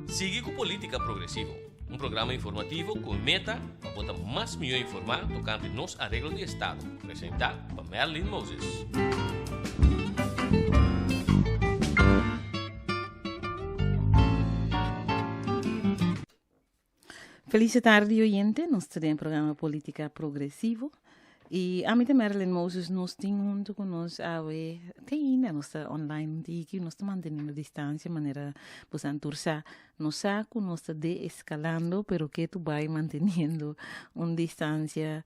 Sigui ku Polítika Progresivo, un programa informativo ku e meta pa bo ta mas mihó informá tokante nos areglo di estado, presentá pa Marilyn Moses. Feliz tardi oyente, nos ta den programa Política Progresivo y ami ta Marilyn Moses, nos tin hunto cu nos awe, te ainda nos ta online un tiki, nos ta manteniendo distancia manera bosan tur sa, nos sa cu nos ta deescalando pero ke tu bay manteniendo un distancia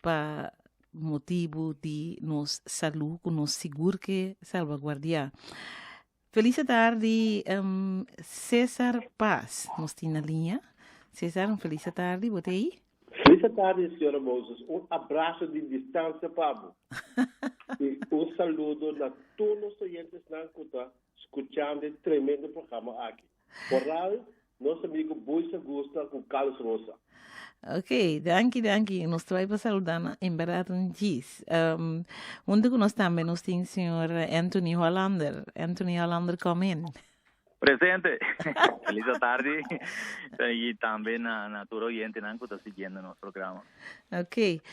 pa motibo di nos salud cu nos sigur ke salvaguardia. Feliz tardi um, Cesar Paz nos tin na liña. Cesar, un feliz tardi, bo ta ei? Feliz tardi, señora Moses. Un abrazo di distancia pa bo. y un saludo na tur nos oyentesnan cu ta scuchando e tremendo programa aki. Vooral nos amigo Boyce Augusta cu Carlos Rosa. Ok, danki, danki. Nos ta bai pa saluda na en berdad un djis. Um, hunto cu nos tambe nos tin señor Anthony Hollander. Anthony Hollander, come in. Presente. Feliz tardi. Y tambe na, na tur oyentenan cu ta siguiendo nos programa. Ok.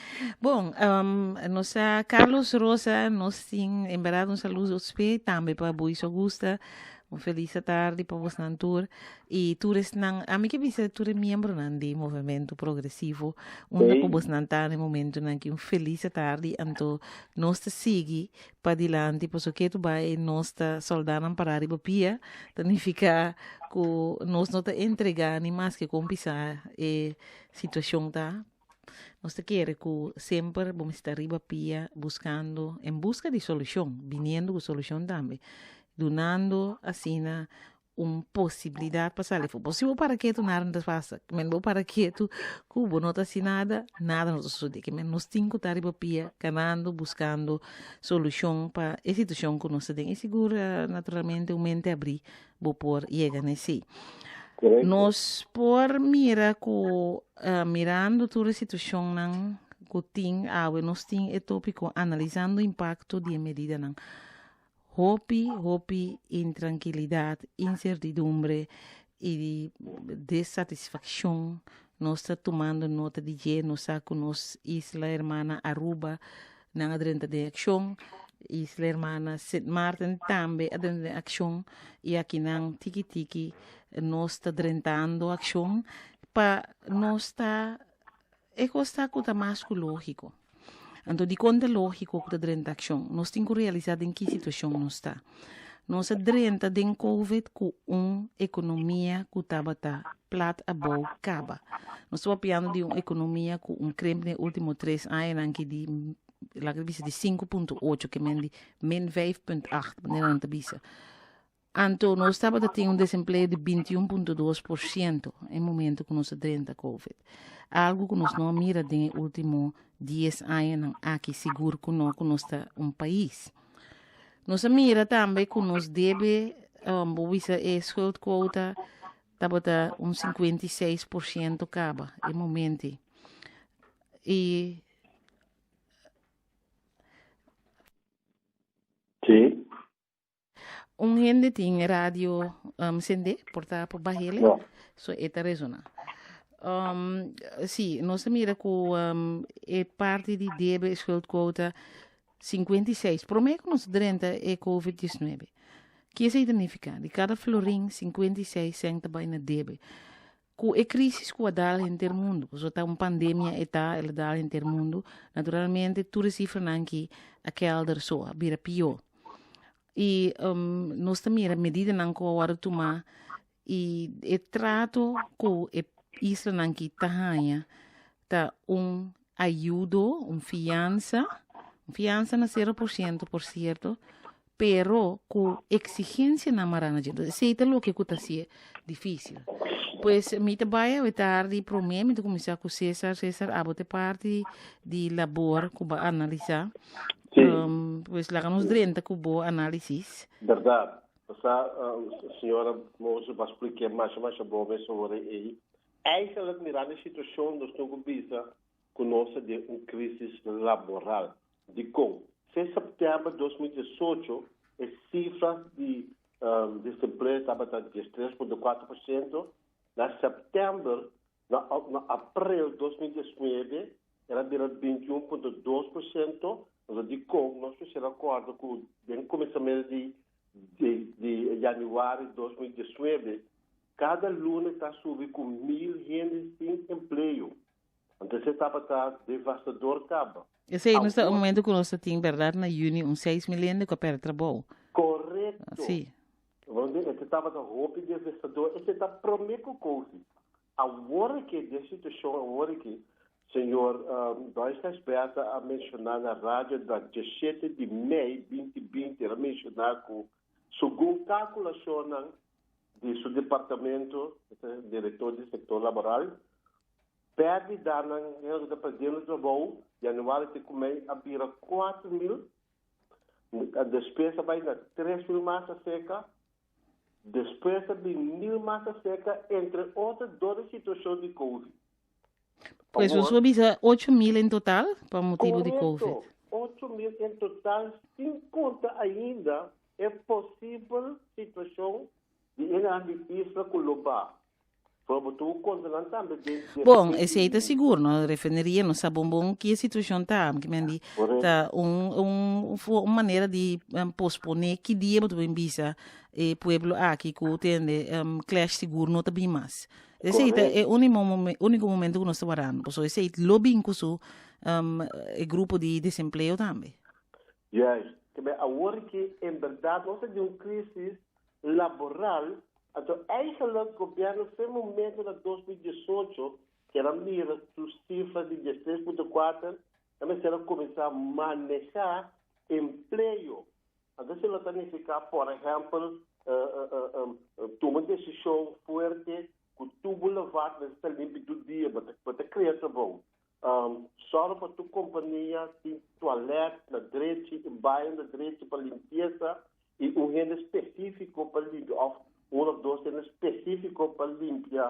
Bon, um, nos a Carlos Rosa, nos tin en berdad un saludo spe tambe pa Boyce Augusta. Un feliz tardi pa bosnan tur y tur esnan, ami ke bisa tur e miembronan di Movemento Progresivo, unda ku bosnan ta na e momentonan aki, un feliz tardi, anto nos ta sigui padilanti paso ketu bai nos ta soldanan pará riba pia, ta nifiká ku nos no ta entregá ni maske kon pisá e situashon ta. Nos ta kere ku semper bo mester ta riba pia buskando en buska di solushon, biniendo ku solushon tambe, dunando asina un posibilidat pa sali afó. Bo si bo para ketu nada no ta pasa, men bo para ketu ku bo no ta hasi nada, nada no ta sosodé. Ke men nos tin ku ta riba pia kanando, buskando solushon pa e situashon ku nos ta den. I sigur naturalmente un mente abrí bo por yega na esei. Nos por mira ku mirando tur e situashonnan ku tin awe, nos tin e tópiko analisando impakto di e medidanan. Hopi, hopi intrankilidat, insertidumbre i desatisfakshon nos ta tumando nota di dje. Nos sa ku nos isla hermana Aruba nan a drenta den akshon, isla hermana Sint Maarten tambe a drenta den akshon i akinan tiki tiki nos ta drentando akshon pa nos ta e kos ta ku ta mas ku lógiko. Anto dikon ta lógiko ku ta drenta akshon? Nos tin ku realisá den ki situashon nos ta. Nos a drenta den Covid ku un ekonomia ku tabata plat abou kaba. Nos ta papiando di un ekonomia ku un krimp den e último tres añanan ki di, laga bisa di 5.8, ke men di min 5.8, manera nan ta bisa. Anto nos tabata tin un desempleo di 21.2% e momento ku nos a drenta Covid. Algu ku nos no a mira den e último 10 añanan aki, sigur ku no, ku nos ta un pais. Nos a mira tambe ku nos debe, um, bo bisa e schuldquota tabata un 56% kaba e momento. I Sí. Un hende tin radio um, sende, por ta por bahele, No. so e ta resona. Um, sí, nos a mira ku um, e parti di debe schuldquota 56. Promé ku nos drenta e COVID-19. Ki esei ta nifiká? Di kada florin, 56 sèn ta bai na debe. Ku e krísis ku a dal henter mundu, pasobra ta un pandemia e ta, el a dal henter mundu, naturalmente tur e sifranan ki a kèlder so, a bira pió. I um, nos ta mira medidanan ku a wòrdu tumá i e trato ku e islanan ki ta haña ta un ayudo, un fiansa, un fiansa na 0% por cierto, pero ku exigencianan mará na dje. Entonces, esei ta loke ku ta hasié difícil. Pues mi ta bai awe tardi promé, mi ta kuminsá ku Cesar. Cesar, abo ta e parti di labor ku bo a analisá. Sí. Um, pues laga nos drenta ku bo análisis. Berdad. Pasá, señora Moses ba spliké masha masha bon mes ora ei. Eigenlijk mirando e situacion nos tin cu bisa cu nos ta den un crisis laboral. Dicon? Sinds september 2018 e cifras di. Desempleo tabata 13.4%. Na sèptèmber, na na aprel 2019, el a bira 21.2%. Anto dikon nos mester a kòrda ku den kuminsamentu di di di yanüari 2019, kada luna ta subi ku 1.000 hende sin empleo. Anto esei tabata devastador kaba. Esei nos ta un momento ku nos ta tin bèrdat na yüni un 6.000 hende ku a pèrdè trabou. Korekto. Si. Want e tabata hopi devastador. Esei ta promé ku Covid. Awor aki, den situashon awor aki, señor Doisnes Bertha a menshoná na radio na 17 di mei 2020, el a menshoná ku segun kalkulashonnan di su departamento, direktor di sektor laboral, Pèrdidanan hende ku ta perdiendo trabou, januari te ku mei a bira 4.000, despues a bai na 3.000 mas aserka, despues a bin 1.000 mas aserka, entre otro dor di situashon di Covid. Pues bo a bisa 8.000 en total pa motibu di Covid. Korekto, 8.000 en total sin konta ainda e posibel situashon di e nan di isla ku lo ba. Pero bo tuvo konta nan tambe den Bon, esei ta sigur, no? Refineria no sa bon bon ki e situashon ta. Ki men di ta un un un manera di posponé ki dia bo ta bin bisa e pueblo aki ku tende clash sigur no ta bin mas. Esei ta e únimo úniko momento ku nos ta warando. Pasobra esei lo bin ku su e grupo di desempleo tambe. Juist. Ke men awor ki en bèrdat nos ta den un krisis laboral, anto eigenlijk gobierno fe momento na 2018 kier a mira su cifra di 13.4 ta mester a cuminsa maneha empleo. Anto esei lo ta nifica por ehempel tuma decision fuerte cu tur boulevard mester ta limpi tur dia, bo ta crea trabou. Sòru pa tur kompania tin tualèt na drechi i baño na drechi pa limpiesa i un hende spesífiko pa limpia òf un òf dos hende spesífiko pa limpia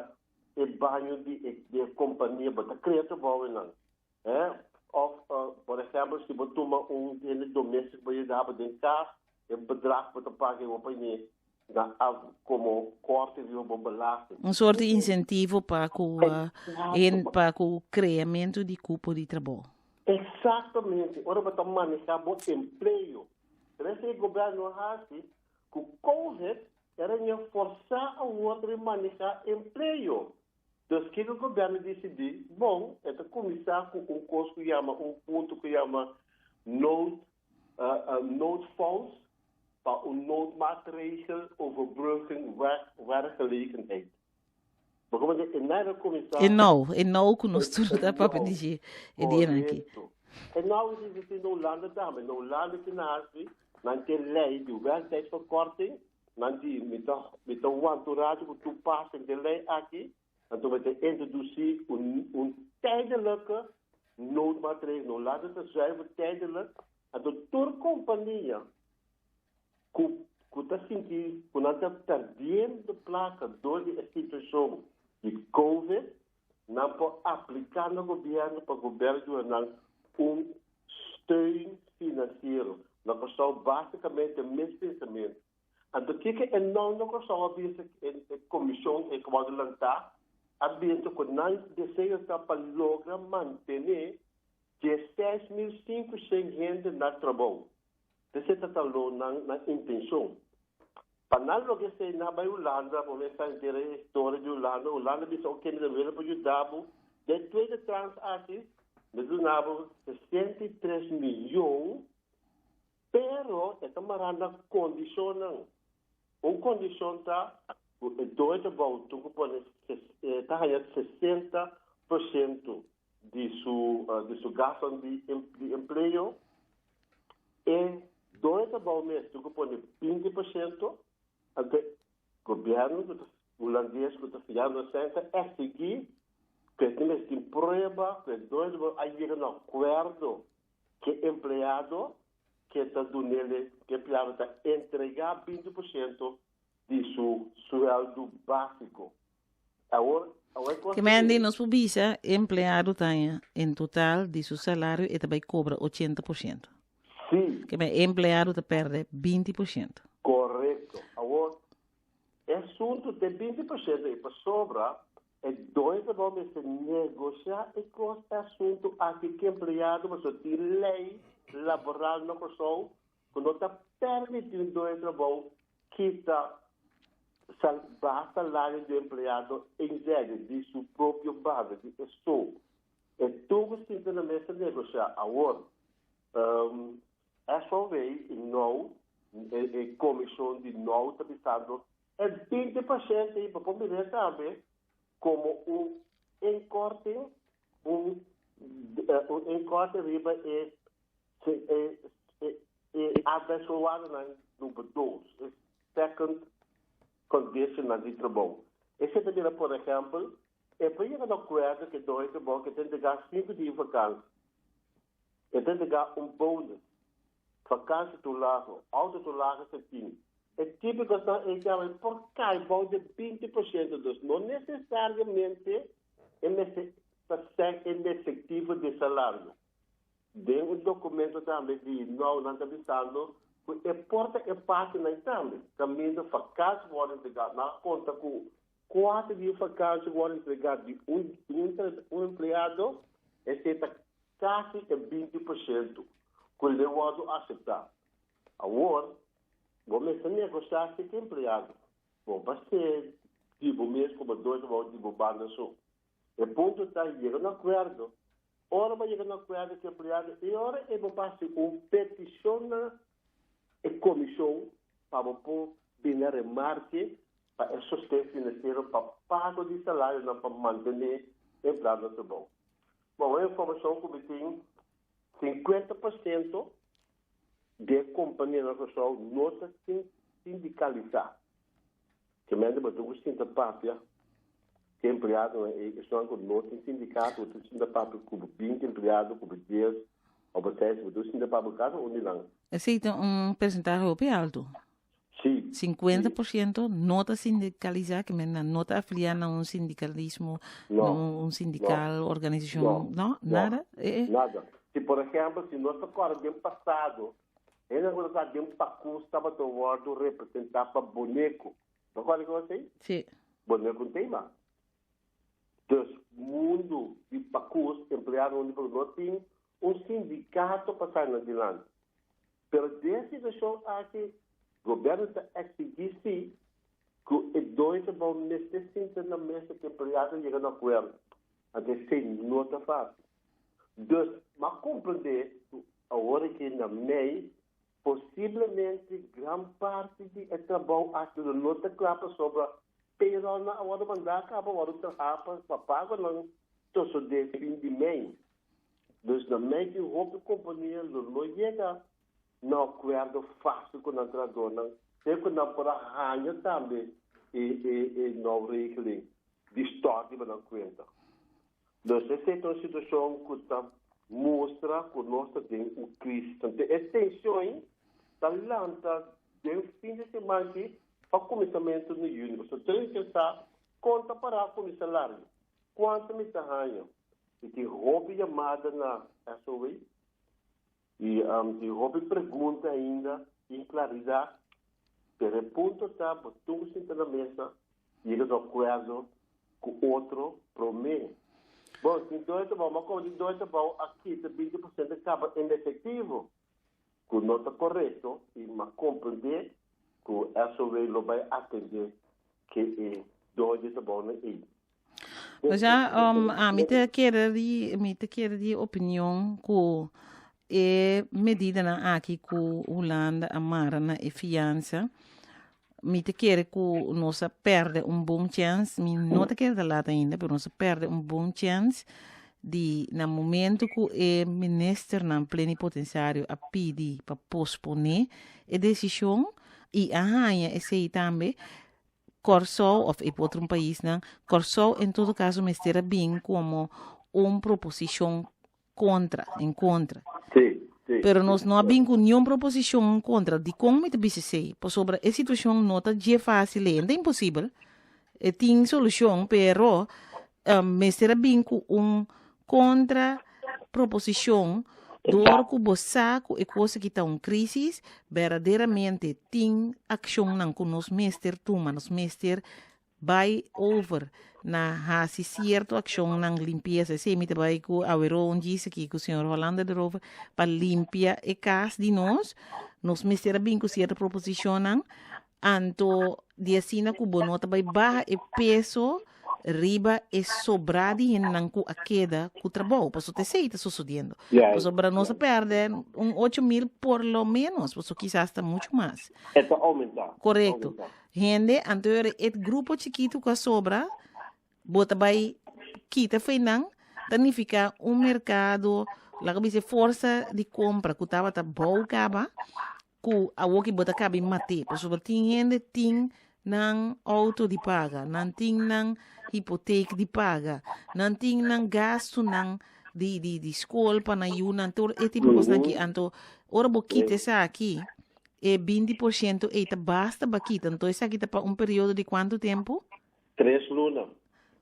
e baño di e di e kompania. Bo ta krea trabou einan. Òf por ehèmpel si bo tuma un hende doméstiko pa yuda bo den kas, e bedrag bo ta paga e hopi ne na como corte riba bo belasting. Un soort di incentivo pa cu en pa cu creamento di cupo di trabou. Exactamente, ora bo ta maneha bo empleo. Pero esey e gobierno a haci cu Covid era ña forsa awor ta bin maneha empleo. Dus kico gobierno dicidi? Bon, e ta cuminsa cu un cos cu yama un punto cu yama nood noodfonds pa un noodmaatregel overbrugging werkgelegenheid. Bo como e nada cuminsa. E nou, e nou cu nos tur ta papia di dje e dianan aki. E nou is existi na Hulanda tambe. Na Hulanda ki nan haci, nan tin ley di werktijdsverkorting, nan di mi ta mi ta wanta un rato cu tur pasa den ley aki, anto mi ta introduci un tijdelijke noodmaatregel. Na Hulanda ta zuiver tijdelijk, anto tur compania ku ku ta sinti ku nan ta perdiendo plaka dor di e situashon di Covid, nan por apliká na gobièrnu pa gobièrnu duna nan un steun finansiero. Na Kòrsou básikamente mes pensamentu. Anto kiko e nòm na Kòrsou a bisa e komishon e ku wòrdu lantá a bisa ku nan deseo ta pa logra mantené 16.500 hende na trabou. Esei ta ta lo nan nan intencion. Pa nan loke esei nan a bai Hulanda, bo mester a henter e historia di Hulanda, Hulanda bisa oke mi ta wele pa yuda bo, den tweede trans aki mi ta duna bo 63 miljoen, pero e ta mara na condicionnan. Un condicion ta cu e doño trabou tin cu pone ta haya 60% di su di su gastonan di di empleo e doño trabou mes tin ku pone 20%, anto gobierno ku ta hulandes ku ta fiando esei ta eksigí ku e tin mester tin prueba ku e doño trabou a yega na akuerdo ku e empleado ke ta dunele ku e empleado ta entregá 20% di su sueldo básiko. Awor, awor e Ke men di nos por bisa e empleado ta haña en total di su salario e ta bai kobra 80%. Sí. Ke men e empleado ta pèrdè 20%. Korekto. Awor. asuntu te 20% ei pasobra e doño di trabou mester negoshá e kos e asuntu aki ku empleado pasobra tin lei laboral na Kòrsou ku no ta permití un doño di trabou kita sal baha salario di un empleado eenzijdig di su propio banda di e so. E tur ku sinta na mesa negoshá awor. SOV i nou, e komishon di nou ta bisando e 20% ei bo por mir'é tambe komo un inkorting, un un inkorting riba e e e arbeidsvoorwaardennan number dos, e second conditionnan di trabou. Esei ta bira por ehèmpel, e por yega na akuerdo ku e doño di trabou ke ta entregá sinku dia di vakansi. E ta entregá un bonus, vakantie toelage, auto toelage si tin. E típiko esnan ei tambe por kai bou di 20%, dus no nesesariamente e mester ta sèn en efektivo di salario. Den un dokumento tambe di nou nan ta bisando ku e por ta e partinan tambe kaminda vakantie wòrdu entregá. Nan a konta ku kuater dia vakantie wòrdu entregá di un un empleado, esei ta kasi e 20% ku lo wòrdu aseptá. Awor, bo mester negoshá si ku empleado. Bo pa ser di bo mes komo doño trabou di bo banda so. E punto ta yega na akuerdo. Ora bo yega na akuerdo ku empleado e ora ei bo por hasi un petishon na e komishon pa bo por bini a remarke pa e sosten finansiero pa pago di salarionan pa mantené empleado na trabou. Bon, e informashon ku mi tin, 50% di e kompania na Kòrsou no ta sindikalisá. Kemente bo tin ku sinta papia ku e empleadonan ei, esnan ku no tin sindikato, bo tin ku sinta papia ku bo 20 empleado, ku bo 10 òf bo 6, bo tin ku sinta papia ku kada un di nan. Esei ta un persentahe hopi altu. Sí. 50% no ta sindikalisá, ke men nan no ta afiliá na un sindikalismo, No, na un sindikal, no, organisashon, no, no, no, nada? Eh, eh. nada. Si por ehèmpel, si nos ta kòrda den pasado, hende ku ta den pakus tabata wòrdu representá pa Boneko. Bo kòrda kiko esei? Sí. Boneko un tema. Dus mundu di pakus, empleadonan di pakus no tin un sindikato pa sali nan dilanti. Pero den e situashon aki, gobièrnu ta eksigí sí ku e doño trabou mester sinta na mesa ku empleado yega na akuerdo. Anto esei no ta fásil. Dus, m'a komprendé ku awor aki na mei, posiblemente gran parti di e trabou aki lo no ta kla pasobra payrollnan a wòrdu mandá kaba, a wòrdu trahá pa pagonan sosodé fin di mei. Dus na mei tin hopi kompania lo no yega na akuerdo fásil ku nan trahadónan, te ku nan por a haña tambe e e e nou regeling di stòrt riba nan kuenta. Dus esei ta un situashon ku ta mustra ku nos ta den un krísis. Anto e tenshon ta lanta den fin di siman aki pa kuminsamentu di yüni. Pasobra tur hende ke sa kon ta pará ku mi salario, kuantu mi ta haña. I tin hopi yamada na SOW i tin hopi pregunta ainda, tin klaridat, pero e punto ta bo tur sinta na mesa yega di akuerdo ku otro promé. Bon, tin doe trabou, ma komo tin doe trabou a kita 20% kaba inefektivo, ku no ta korekto i m'a komprendé ku SOW lo bai atendé ke e doe di trabounan ei. Osea, ami ta kere di, mi ta kere di opinion ku e medidanan aki ku Hulanda a mara na e fiansa, mi ta kere ku nos a perde un bon chèns, mi no ta kere ta laat ainda, pero nos a perde un bon chèns di na momento ku e ministernan plenipotensiario a pidi pa posponé e desishon i a haña esei tambe, Kòrsou òf e otro paisnan, Kòrsou en todo kaso mester a bin komo un proposishon kontra, en kontra. Sí, sí. Pero nos no a bin ku niun proposishon en kontra. Dikon mi ta bisa esei? Pasobra e situashon no ta dje fásil ei, no ta imposibel. E tin solushon, pero mester a bin ku un kontra proposishon. Dor ku bo sa ku e kos aki ta un krisis, berdaderamente tin akshonnan ku nos mester tuma, nos mester bai over na hasi sierto akshonnan limpiesa. Esei mi ta bai ku aweró un djis aki ku señor Hollander erover pa limpia e kas di nos. Nos mester a bin ku sierto proposishonnan, anto di asina ku bo no ta bai baha e peso riba e sobrá di hendenan ku a keda ku trabou, pasobra ta esei ta sosodiendo. Pasobra nos a pèrdè un 8000 por lo ménos, pasobra kisas ta muchu mas. E ta oumentá. Korekto. Hende, anto e grupo chikitu ku a sobra, bo ta bai kita fo'i nan, ta nifiká un merkado, laga bisa forsa di kompra ku tabata bou kaba, ku awoki bo ta kaba i mat'é. Pasobra tin hende tin nan outo di paga, nan tin nan hipotek di paga, nan tin nan gastunan di di di skol pa nan yunan, tur e tipo kosnan aki. Anto ora bo kita esaki, E 20% ei ta basta pa kita, anto esaki ta pa un periodo di kuantu tempu? 3 luna.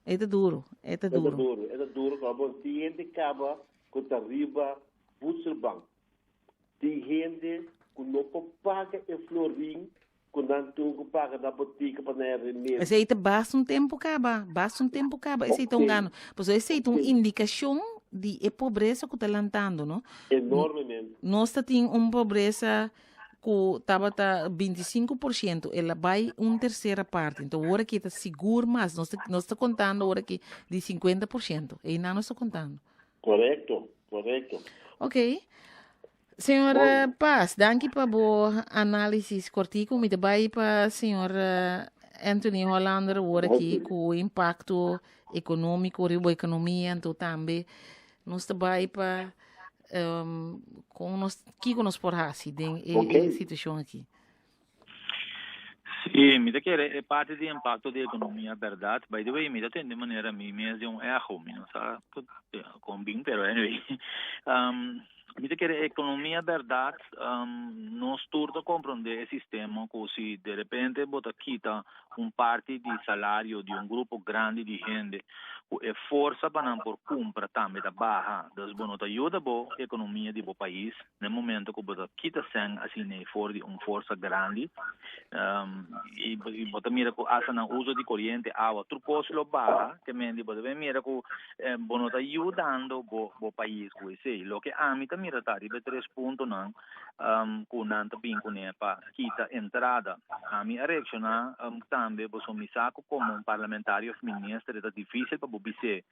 E ta duro, e ta E ta duro. duro, e ta duro. Kaba tin hende kaba ku ta riba voedselbank. Tin hende ku no por paga e florin ku nan tin ku paga na botika pa nan remedi. Esei ta basta un tempu kaba, basta un tempu kaba, esei ta un gano. Pasobra esei ta un indikashon di e pobresa ku ta lantando, no? Enormemente. Nos ta tin un pobresa ku tabata 25%, el a bai un tersera parti. Enton ora aki ta sigur mas, nos ta kontando ora aki di 50%. Einan nos ta kontando. Korekto. Ok. Señor Paz, danki pa bo análisis kortiku. Mi ta bai pa señor Anthony Hollander ora aki ku impakto ekonómiko riba ekonomia, anto tambe nos ta bai pa kon nos kiko nos por hasi den e situashon aki. Sí, mi ta kere e parti di impakto di ekonomia, bèrdat. By the way, mi ta tende manera mi mes di un echo, mi no sa kon bin, pero anyway. Mi ta kere ekonomia bèrdat, nos tur ta komprondé e sistema ku si de repente bo ta kita un parti di salario di un grupo grandi di hende, ku e forsa pa nan por kumpra tambe ta baha. Dus bo no ta yuda bo ekonomia di bo pais na momento ku bo ta kita sèn asina for di un forsa grandi. I bo ta mira ku hasta nan uso di koriente, awa, tur kos lo baha, ke men di bo ta mira ku bo no ta yudando bo pais ku esei. Loke ami ta mira ta riba e tres puntonan ku nan ta bin kuné pa kita entrada. Ami a reakshoná tambe pasobra mi sa ku komo un parlamentario òf minister e ta difísil pa bo bis'é.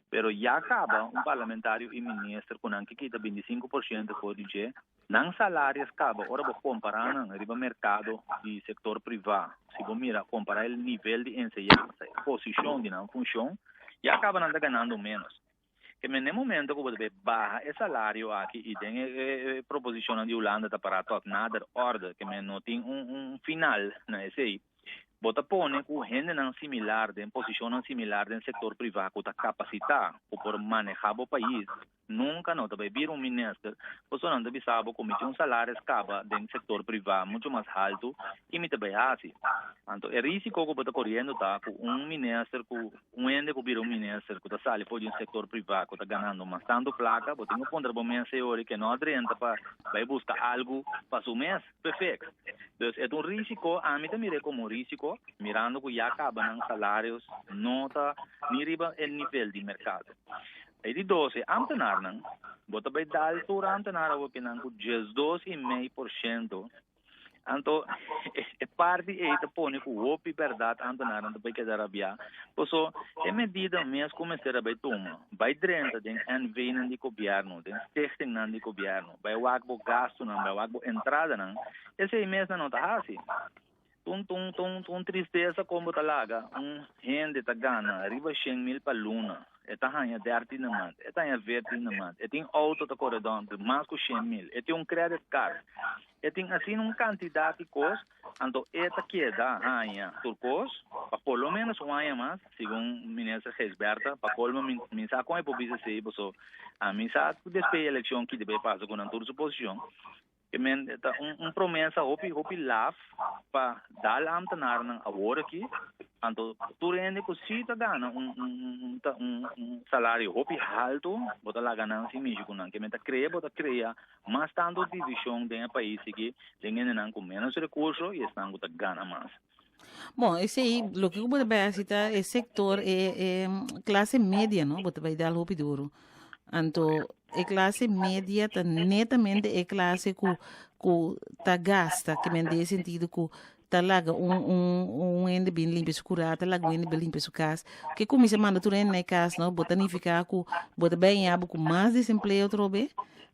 Pero ya kaba un parlamentario i minister ku nan ke kita 25% for di dje, nan salario kaba ora bo kompará nan riba merkado di sektor privá. Si bo mira kompará e nivel di enseñansa, e posishon di nan funshon, ya kaba nan ta ganando ménos. Ke men na momento ku bo debe baha e salario aki i den e proposishonnan di Hulanda ta pará tot nader orde, ke men no tin un final na esei. Bo ta pone ku hendenan similar den posishonnan similar den sektor privá ku ta kapasitá ku por manehá bo pais, nunka no ta bai bira un minister, pasobra nan ta bisa bo ku mi tin un salaris kaba den sektor privá muchu mas haltu i mi ta bai hasi. Anto e risiko ku bo ta koriendo ta ku un minister ku un hende ku bira un minister ku ta sali for di un sektor privá ku ta ganando mas tantu plaka, bo tin ku puntra bo mes e ora ke no a drenta pa bai buska algu pa su mes. Perfect. Dus e ta un risiko, ami ta mir'é komo un risiko, mirando ku ya kaba nan salarios no ta ni riba e nivel di merkado. E di dos, e ambtenarnan, bo ta bai dal tur ambtenar awor ke nan ku 12,5%, anto e parti ei ta pone ku hopi bèrdat ambtenarnan ta bai keda rabiá, paso e medida mes ku mester a bai tuma, bai drenta den NV-nan di gobièrnu, den stichtingnan di gobièrnu, bai wak bo gastunan, bai wak bo entradanan, esei mes nan no ta hasi. Un tristesa kon bo ta laga un hende ta gana riba 100.000 pa luna, e ta haña 13 maand, e ta haña 14 maand, e tin outo ta kore dònter mas ku 100.000, e tin un credit card, e tin asina un kantidat di kos, anto e ta keda haña tur kos pa por lo ménos un aña mas, segun minister Gijsbertha. Pa kolmo mi sa kon e por bisa esei, pasobra ami sa despues di elekshon ki debe pasa ku nan tur su posishon. Ke men ta un promesa hopi hopi laf pa dal ambtenarnan awor aki. Anto tur hende ku si ta gana un un un un salario hopi haltu, bo ta laga nan sin mishi ku nan. Ke men ta krea, bo ta krea mas tantu divishon den e pais aki, den hendenan ku ménos rekurso i esnan ku ta gana mas. Bon, esei loke ku bo ta bai hasi ta e sektor, e e klase media, no? Bo ta bai dal hopi duru. Anto e klase media ta netamente e klase ku ku ta gasta, ke men den e sentido ku ta laga un un un hende bin limpia su kurá, ta laga un hende bin limpia su kas. Ke kuminsá manda tur hende na e kas, no? Bo ta nifiká ku bo ta bai haña bo ku mas desempleo atrobe,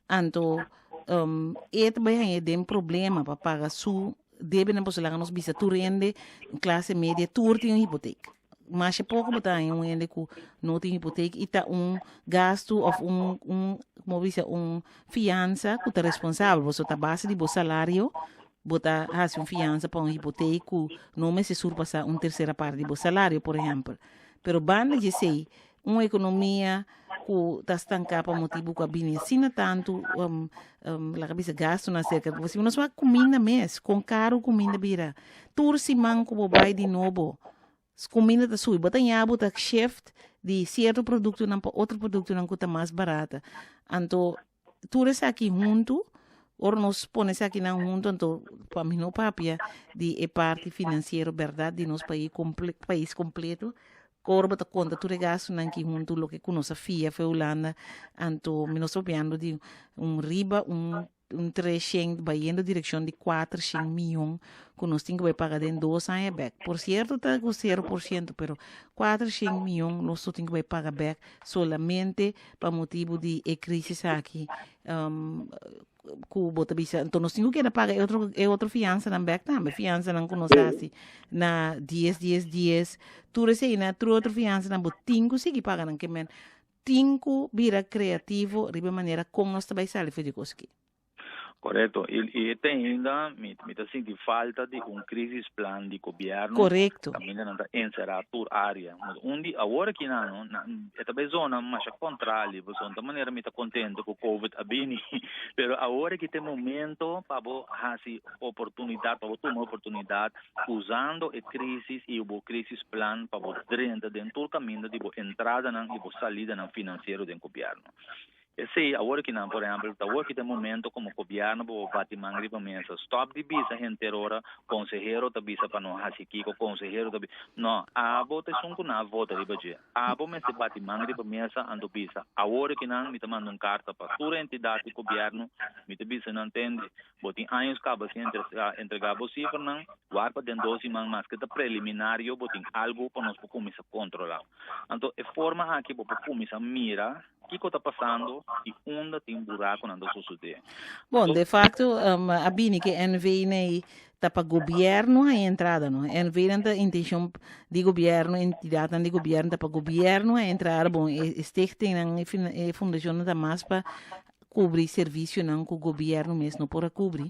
anto um, e ta bai haña den problema pa paga su debenan pasobra laga nos bisa tur hende klase media tur tin un hipotek. Masha poko bo ta haña un hende ku no tin hipotek i ta un gastu òf un un komo bisa un fiansa ku ta responsabel pasobra ta base di bo salario bo ta hasi un fiansa pa un hipotek ku no mester surpasá un tersera parti di bo salario por ehèmpel. Pero banda di esei un ekonomia ku ta stanká pa motibu ku a bini asina tantu um, um, laga bisa gastunan aserka. Si nos wak kuminda mes, kon karu kuminda bira. Tur siman ku bo bai di nobo, kuminda ta subi. Bo ta ña bo ta shift di sierto produktonan pa otro produktonan ku ta mas barata. Anto tur esaki huntu, ora nos pone esakinan huntu, anto pa mi no papia di e parti finansiero bèrdat di nos pais komple pais kompleto, ora bo ta konta tur e gastunan aki huntu loke ku nos a fia for Hulanda, anto mi nos ta papiando di un riba un un treshen bayendo direkshon di kuatershen miyon ku nos tin ku bai paga den dos aña bèk. Por sierto ta ku sero por siento, pero kuatershen miyon nos tin ku bai paga bèk solamente pa motibu di e crisis aki um, ku bo ta bisa. Enton nos tin ku keda paga e otro, e otro fiansanan bek tambe, fiansanan ku nos hasi na 10, 10, 10, tur esei na tur otro fiansanan bo tin ku sigui paga nan ke men tin ku bira kreativo riba e manera kon nos ta bai sali for di kos aki. Correcto. Y, y te ainda mi, mi ta sinti falta di un crisisplan di gobierno. Correcto. Caminda nan ta encerra tur area. Un di awor aki na no, na, e ta bij zona masha contrali, bo ta manera mi ta contento cu COVID a bini. Pero awor aki te momento pa bo hasi oportunidad, pa bo tuma oportunidad usando e crisis y bo crisisplan pa bo drenta den tur caminda di bo entradanan y bo salidanan financiero den gobierno. Esei, awor ki nan, por ehèmpel, ta awor ki ta e momento komo gobièrnu pa bo bati man riba mesa. Stòp di bisa henter ora konsehero ta bisa pa no hasi kiko, konsehero ta bisa. No, abo ta esun ku nan a vota riba dje. Abo mester bati man riba mesa anto bisa, awor ki nan mi ta manda un karta pa tur entidat di gobièrnu, mi ta bisa nan tende, bo tin años kaba sin entregá bo sifranan, wak pa den dos siman maske ta preliminario bo tin algu pa nos por kuminsá kontrolá. Anto e forma aki bo por kuminsá mira Kiko ta pasando i unda tin burakunan ta sosodé? Bon, de facto um, a bini ke NV nei ta pa gobierno haña entrada, no? NV nan ta intencion di gobierno, entidadnan di gobierno ta pa gobierno haña entrada. Bon, e, e stichtingnan, e, fin, e fundacionnan ta mas pa cubri servicionan ku gobierno mes no por a cubri.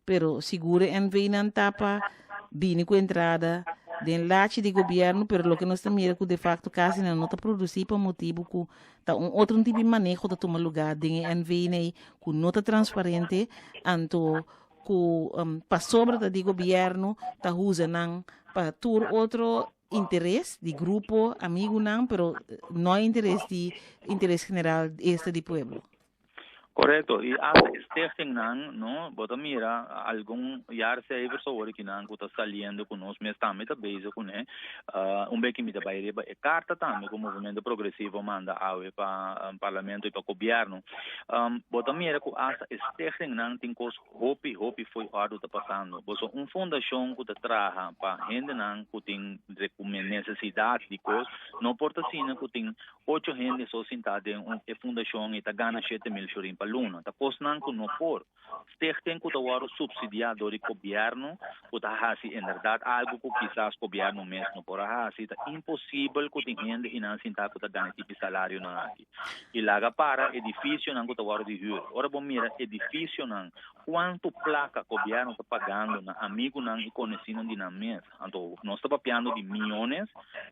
Pero sigur e NV nan ta pa bini ku entrada den lachi di gobierno, pero loke nos ta mira ku de facto kasi nan no ta produci pa motibu ku ta un otro tipo di maneho ta tuma lugar den e NV nei ku no ta transparente, anto ku um, pasobra ta di gobierno ta usa nan pa tur otro interes di grupo, amigunan, pero no interes di interes general este di pueblo. Correcto. Y hasta stichtingnan, no, bo ta mira algun jaarcijfers awor kinan cu ta saliendo cu nos mes tambe ta bezig cu ne. Un beki mi ta bay riba e carta tambe cu Movimento Progresivo manda awe pa um, parlamento y pa gobierno. Bo ta mira cu hasta stichtingnan tin cos hopi hopi fo'i ordo ta pasando. Boso un fundacion cu ta traha pa hendenan cu tin necesidad di cos, no por ta asina cu tin Ocho hende so sintá den un e fundashon i ta gana 7000 florin pa luna. Ta kosnan ku no por. Stichting ku ta wòrdu supsidiá dor di gobièrnu ku ta hasi inderdat algu ku kisas gobièrnu mes no por a hasi. Ta imposibel ku tin hende einan sintá ku ta gana e tipi salarionan aki. I laga para edifisionan ku ta wòrdu di hür. Ora bo mira edifisionan. Kuantu plaka gobièrnu ta pagando na amigunan i konosínan di nan mes? Anto nos ta papiando di miónes.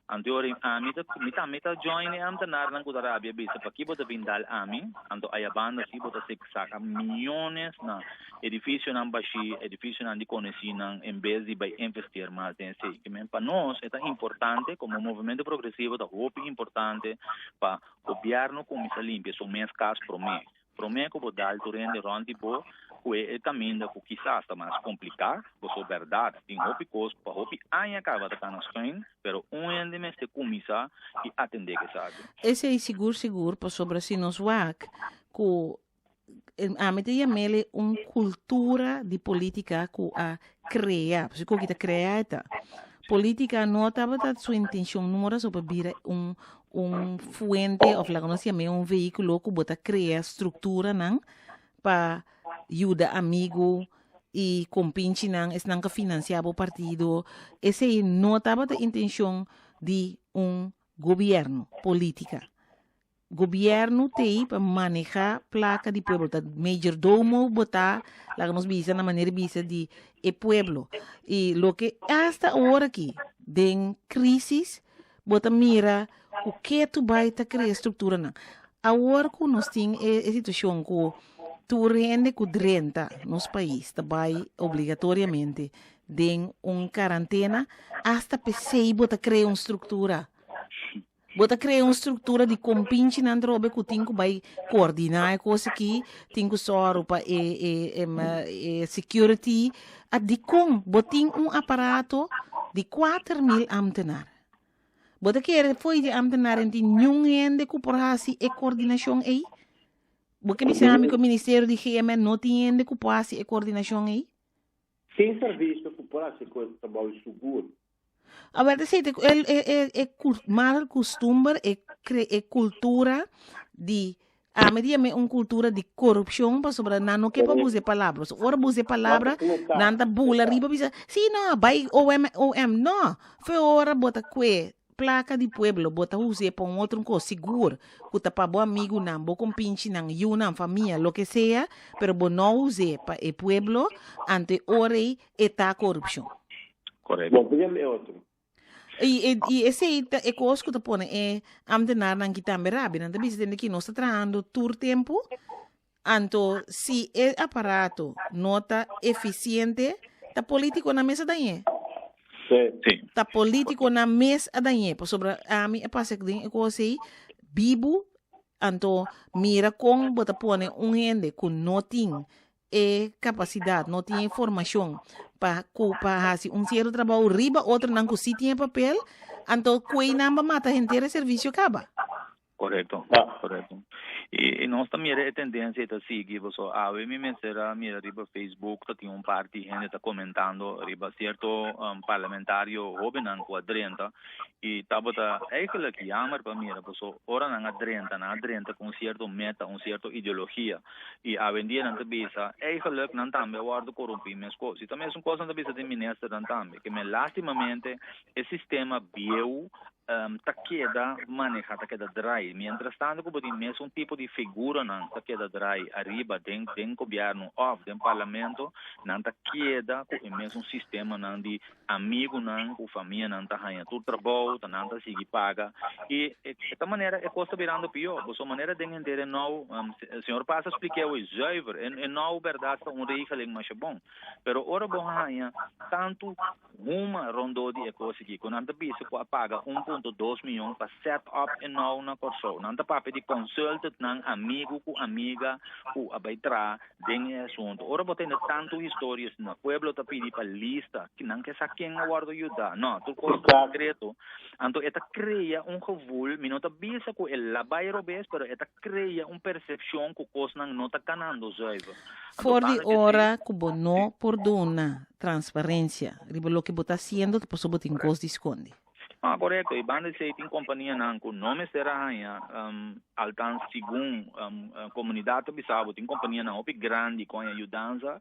Anto e ora ami ta mi tambe ta join e amtenarnan ku ta rabia bisa paki bo ta bin dal ami? Anto ayabanda si bo ta saka miónes na edifisionan bashí, edifisionan di konosínan en bes di bai investeer mas den esei. Ke men pa nos e ta importante komo Movementu Progresivo ta hopi importante pa gobièrnu kuminsá limpia su mes kas promé. Promé ku bo dal tur hende rònt di bo ku e kaminda ku kisas ta mas kompliká, boso bèrdat tin hopi kos ku pa hopi aña kaba ta kana schuin, pero un hende mester kuminsá i atendé ku esaki. Esei sigur sigur pasobra si nos wak ku ami ta yam'el un kultura di polítika ku a krea, pasobra ku ta krea e ta. Polítika no tabata su intenshon no ora so pa bira un un fuente of laga nos yam'é un vehículo ku bo ta krea strukturanan pa yuda amigu i kompinchinan esnan ku finansiá bo partido. Esei no tabata intenshon di un gobièrnu, polítika. Gobièrnu t'ei pa manehá plaka di pueblo, ta mayordomo bo ta, laga nos bisa na manera di bisa di e pueblo. I loke asta awor aki den krísis Bo ta mira ku ketu bai ta krea strukturanan. Awor ku nos tin e situashon ku tur hende ku drenta nos pais ta bai obligatoriamente den un karantena, asta p'esei bo ta krea un struktura. Bo ta krea un struktura di kompinchinan trobe ku tin ku bai koordiná e kos aki, tin ku sòru pa e e security. A dikon bo tin un aparato di 4000 ambtenaar? Bo ta kere fo'i di ambtenaar en tin niun hende ku por hasi e koordinashon ei? Bo ke bisa mi ku ministerio di GMN no tin hende ku por hasi e koordinashon ei? Tin servisio ku por hasi ku e trabou sugur. Awor ta sete e e e e mal kustumber e kre e kultura di ami ta yama un kultura di korupshon pasobra nan no ke pa usa e palabra pasobra ora bo usa e palabra nan ta bula riba bisa si no bai OM OM no fe ora bo ta kue plaka di pueblo bo ta us'e pa un otro kos sigur ku ta pa bo amigunan bo kompinchinan yunan famia loke sea pero bo no us'e pa e pueblo anto e ora ei e ta korupshon. Correcto. Bon, pone e otro. I, i, i esei ta e kos ku ta pone e ambtenarnan ki tambe rabia. Nan ta bisa tende ki nos ta trahando tur tempu, anto si e aparato no ta eficiente, ta politiconan mes a dañ'é. Sí. Sí. Ta politiconan mes a dañ'é, pasobra ami a pasa den e kos ei bibu, anto mira kon bo ta pone un hende ku no tin e kapasidat, no tin e formashon pa ku pa hasi un sierto trabou riba otronan ku si tin e papel, anto kuei nan ba mata henter e servisio kaba. Korekto, korekto. I nos ta mira e tendensia ta sigui, paso awe mi mester a mira riba Facebook ta tin un par di hende ta komentando riba sierto parlamentario hobennan ku a drenta i tabata eigenlijk jammer pa mira paso ora nan a drenta nan a drenta ku un sierto meta, un sierto ideologia. I awendia nan ta bisa, eigenlijk nan tambe a wòrdu korumpí meskos. I ta mesun kos nan ta bisa den ministernan tambe, ke men lastimamente e sistema bieu ta keda maneha, ta keda drai. Mientras tanto ku bo tin mesun tipo di figuranan ta keda drai ariba den den gobièrnu òf den parlamento, nan ta keda ku e mesun sistemanan di amigunan ku famianan ta haña tur trabou, ta nan ta sigui paga i e ta manera e kos ta birando pió. Boso manera den henter e nou, señor Paz a spliká awor zuiver, e nou bèrdat ta un regeling masha bon, pero ora bo haña tantu huma rondó di e kos aki ku nan ta bisa ku a paga 1.2 mion pa set up e nou na Kòrsou, nan ta papia di consultantnan, amigu ku amiga ku a bai traha den e asunto. Ora bo tende tantu historia asina, pueblo ta pidi pa lista, nan ke sa ken a wordo yuda. No, tur kos ta sekreto. Anto e ta krea un gevoel, mi no ta bisa ku e la bai robes, pero e ta krea un persepshon ku kosnan no ta kanando zuiver. Anto For di banda di esei, ora ku bo si. no por duna transparensia riba loke bo ta hasiendo, ta pasobra bo tin kos di skonde. Ah, korekto. I banda esei tin kompanianan ku no mester a haña, althans segun komunidat ta bisa bo, tin kompanianan hopi grandi ku haña yudansa.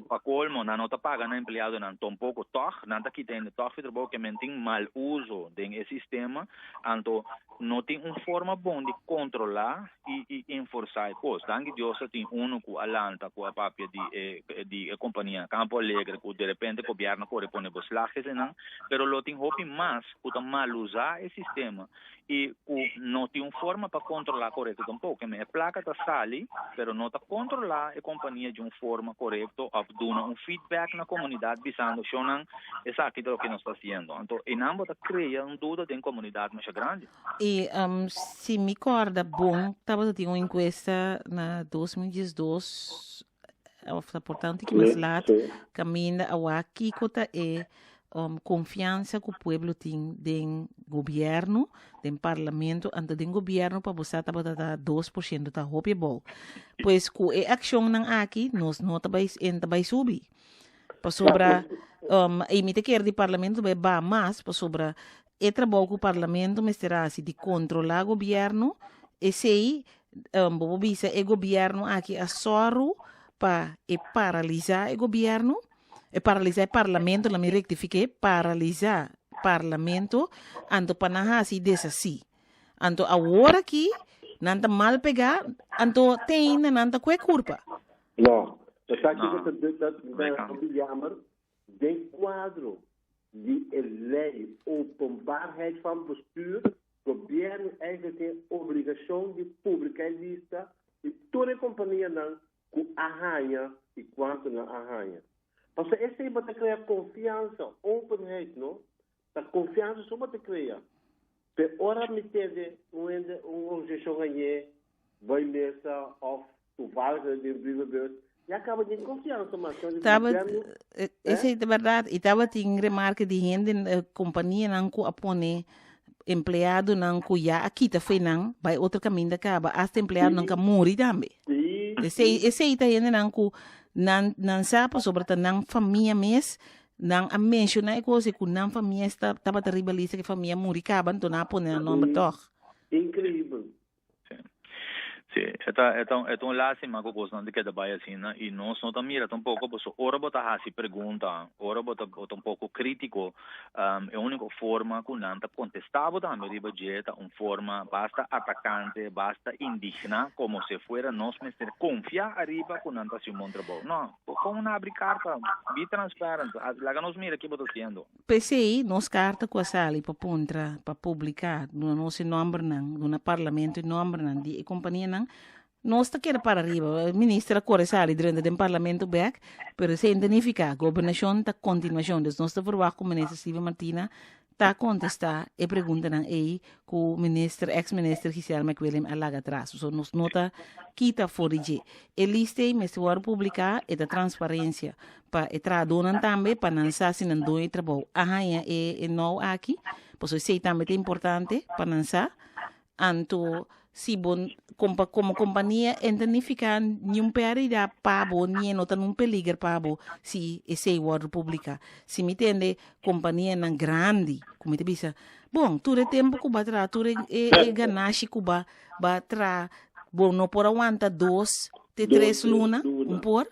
Pa kolmo nan no ta paga nan empleadonan tampoko tòg, nan ta kita hende tòg fi trabou ke men tin mal uso den e sistema. Anto no tin un forma bon di kontrolá i i enforsá e kos. Danki Dios ta tin unu ku a lanta ku a papia di e di e kompania Campo Alegre ku derepente gobièrnu kore pone beslag esenan, pero lo tin hopi mas ku ta malusá e sistema i ku no tin un forma pa kontrolá korekto tampoko. E plaka ta sali pero no ta kontrolá e kompania di un forma korekto òf duna un feedback na komunidat bisando shonnan esaki ta loke nos ta hasiendo. Anto einan bo ta krea un duda den komunidat masha grandi. I si mi kòrda bon tabata tin un enkuesta na 2012 òf ta por tantu ki mas lat kaminda a wak kiko ta e konfiansa ku pueblo tin den gobièrnu, den parlamento, anto den gobièrnu pa bo sa tabata ta 2% ta hopi abou. Pues ku e akshonnan aki nos no ta bai en ta bai subi. Pasobra i mi ta kere di parlamento bai baha mas pasobra e trabou ku parlamento mester hasi di kontrolá gobièrnu, esei bo por bisa e gobièrnu aki a sòru pa e paralisá e gobièrnu, e paralisá e parlamento, laat mi rektifiké, paralisá parlamento, anto pa nan hasi deshasí. Anto awor aki nan ta mal pegá, anto te ainda nan ta kue kurpa. No, esaki ta ta ta jammer den kuadro di e lei Openbaarheid van Bestuur, gobièrnu eigenlijk tin obligashon di publiká e lista di tur e kompanianan ku a haña i kuantu nan a haña. Pasobra esei bo ta krea konfiansa, openheid, no? Ta konfiansa so bo ta krea. Pe ora mi tende un hende, un organisashon hañ'é bai mesa òf toevallig den brievenbus, ya kaba den konfiansa mas. Taba, esei ta bèrdat. I tabatin remarke di hende, kompanianan ku a pone empleadonan ku ya a kita fo'i nan bai otro kaminda kaba, asta empleadonan ka muri tambe. Esei, esei ta hendenan ku nan, nan sa pasobra ta nan famia mes Nan a menciona e cosa cu nan famia esta tabata riba lista cu e famia muri caba, anto nan a pone nan nomber toch. Increíbel. Sí. Sí, e ta, e ta, e ta un lástima cu cosnan ta keda bai asina y nos no ta mira tampoco, pasobra ora bo ta haci pregunta, ora bo ta, bo ta un poco critico, e unico forma cu nan ta contesta bo tambe riba dje ta un forma basta atacante, basta indigna, como si fuera nos mester confia ariba cu nan ta haci un bon trabou. No. Bo kon un abri karta, be transparent, laga nos mira ke bo ta hasiendo. P'esei nos karta ku a sali pa puntra pa publiká duna nos e nòmbernan, duna parlamento e nòmbernan di e kompanianan, nos ta keda para riba. E minister a kore sali drenta den parlamento bèk, pero esei no ta nifiká gobernashon ta kontinuashon. Dus nos ta verwagt ku minister Steven Martina ta contesta e preguntanan ei cu minister, ex minister Giselle McWilliam a laga atras. So nos no ta kita for di dje. E lista ei mester worde publica, e ta transparencia pa e trahadornan tambe, pa nan sa si nan doño di trabou a haña e, e nou aki. Pasobra esei tambe ta importante pa nan sa. Anto si bo kompa komo kompania e ta nifiká niun pèrdida pa bo ni e no ta nun peliger pa bo si esei wòrdu publiká. Si mi tende kompanianan grandi ku mi ta bisa, bon tur e tempu ku bo a traha tur e e ganashi ku bo a traha bo no por a wanta dos te tres luna, un por?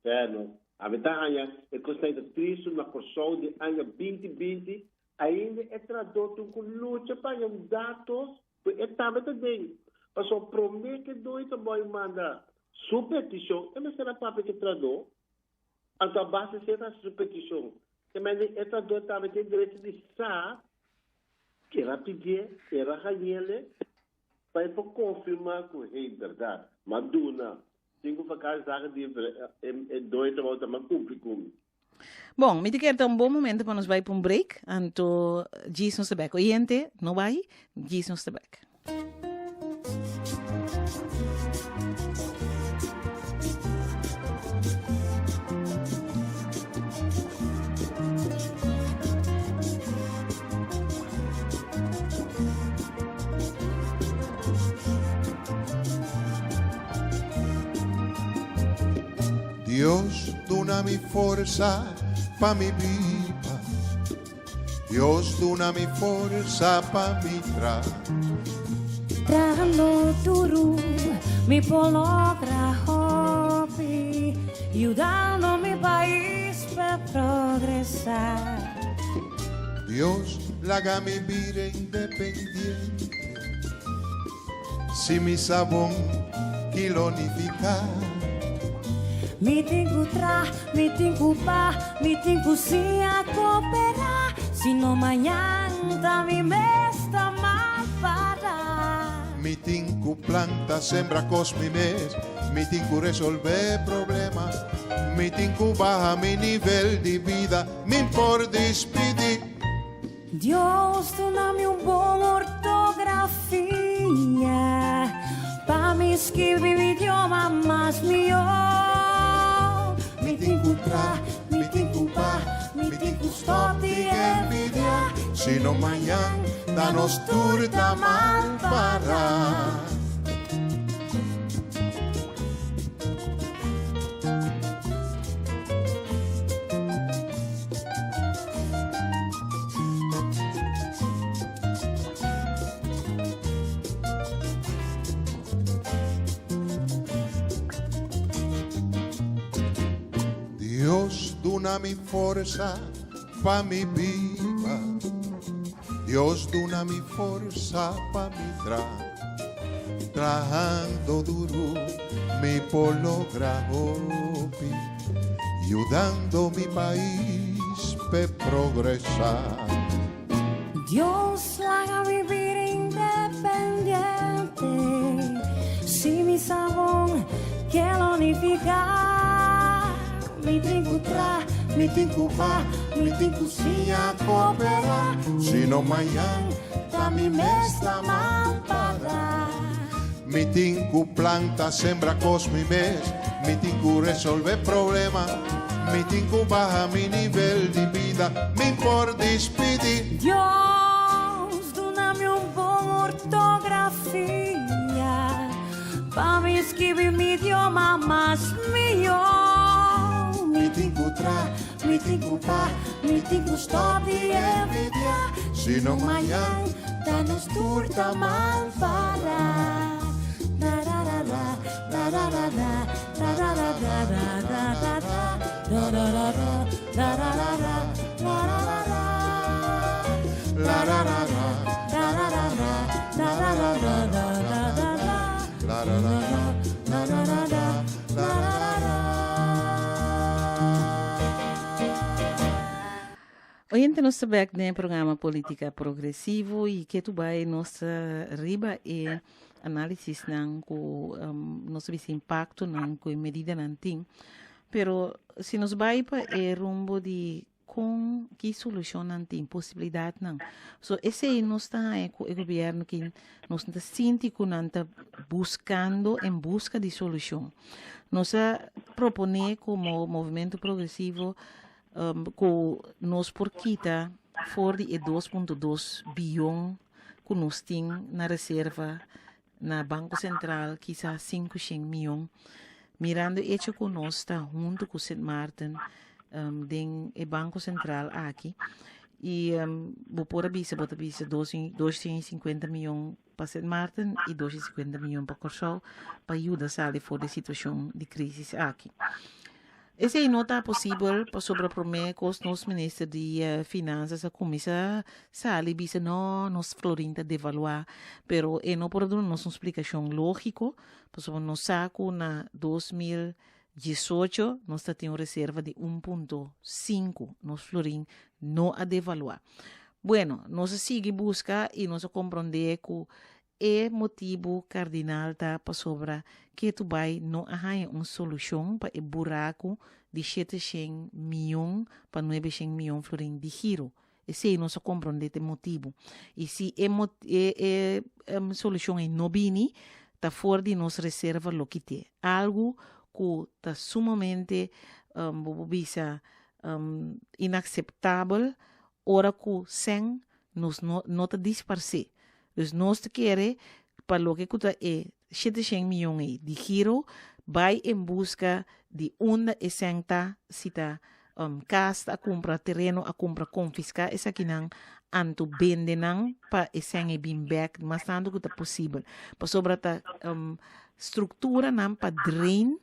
Bueno, ami ta haña e kosnan ta tristu na Kòrsou di aña 2020 Ainda e trahadó tin ku lucha pa haña un datos ku e tambe ta den. Pasobra promé ku e doño ta bai manda su petishon, e mester a papia ku e trahadó. Anto a base esei e ta hasi su petishon. Te mende e trahadó tambe tin derecho di sa ke el a pidié, el a hañ'el pa e por konfirmá ku hey, bèrdat, m'a duna sinku vakantie di e doño trabou ta m'a kumpli ku mi. Bon, mi ta kere ta un bon momento pa nos bai pa un break, anto djis nos ta bek. Oyente, no bai, djis nos ta bek. Dios duna mi forsa pa mi biba. Dios duna mi forsa pa mi tra. Trahando duru, mi por logra hopi, yudando mi pais pa progresá. Dios laga mi bira independiente, si mi sa bon ki lo nifiká. Mi tin ku tra, mi tin ku pa, mi tin ku siña kooperá, sino mañan ta mi mes ta mal pará. Mi tin ku planta, sembra kos mi mes, mi tin ku resolvé problema, mi tin ku baha mi nivel di bida, mi por dispidí. Dios duna mi un bon ortografia pa mi skirbi mi idioma mas mihó. Mi tin ku tra, mi tin ku pa, mi tin ku stòp di envidiá, sino mañan ta nos tur ta mal pará. Dios duna mi forsa pa mi biba Dios duna mi forsa pa mi tra Trahando duru mi por logra hopi Yudando mi pais p'e progresá. Dios laga mi bira independiente Si mi sa bon ke lo nifiká Mi tin ku tra, mi tin ku pa, mi tin ku siña kooperá Sino mañan ta mi mes ta mal pagá. Mi tin ku planta, sembra kos mi mes, mi tin ku resolve problema, mi tin ku baha mi nivel di bida, mi por dispidi. Dios duna mi un bon ortografia pa mi skibi mi idioma mas mihó. Mi tin ku tra, mi tin ku pa, mi tin ku stòp di envidiá, sino mañan ta nos tur ta mal pará. Oyente nos ta bek den e programa Politica Progresivo y ketu bay nos ta riba e análisisnan ku nos ta bisa impactonan ku e medidanan tin. Pero si nos bay pa e rumbo di kon ki solushonnan tin, posibilidatnan. So esei nos ta haña ku e gobièrnu ki nos ta sinti ku nan ta buskando en buska di solushon. Nos a proponé komo Movimento Progresivo ku nos por kita for di e 2.2 biyon ku nos tin na reserva na Banko Sentral kisas 500 miyon, mirando e echo ku nos ta huntu ku Sint Maarten den e Banko Sentral aki i bo por a bisa bo ta bisa 250 miyon pa Sint Maarten i 250 miyon pa Kòrsou pa yuda sali for di e situashon di krisis aki. Esei no ta posibel pasobra promé kos nos minister di Finansas a kuminsá sali bisa no nos florin ta devaluá pero e no por a duna nos un splikashon lógiko pasobra nos sa ku na 2018 nos ta tin un reserva di 1.5 nos florin no a devaluá. Bueno nos a sigui buska i nos a komprondé ku E motibu kardinal ta pasobra ketu bai no a haña un solushon pa e buraku di 700 mion pa 900 mion florin di giro. Esei nos a komprondé ta e motibu. I si e e e solushon ei no bini, ta for di nos reserva lo kit'é. Algu ku ta sumamente bo por bisa inakseptabel ora ku sèn Nos no no ta disparsé. Dus nos ta kere pa loke ku ta e 700 miyon ei di giro bai en buska di unda e sèn ta si ta um, kas, a kumpra tereno, a kumpra konfiská esakinan, anto bende nan pa e sèn ei bin bèk mas tantu ku ta posibel. Pasobra ta um, strukturanan pa drain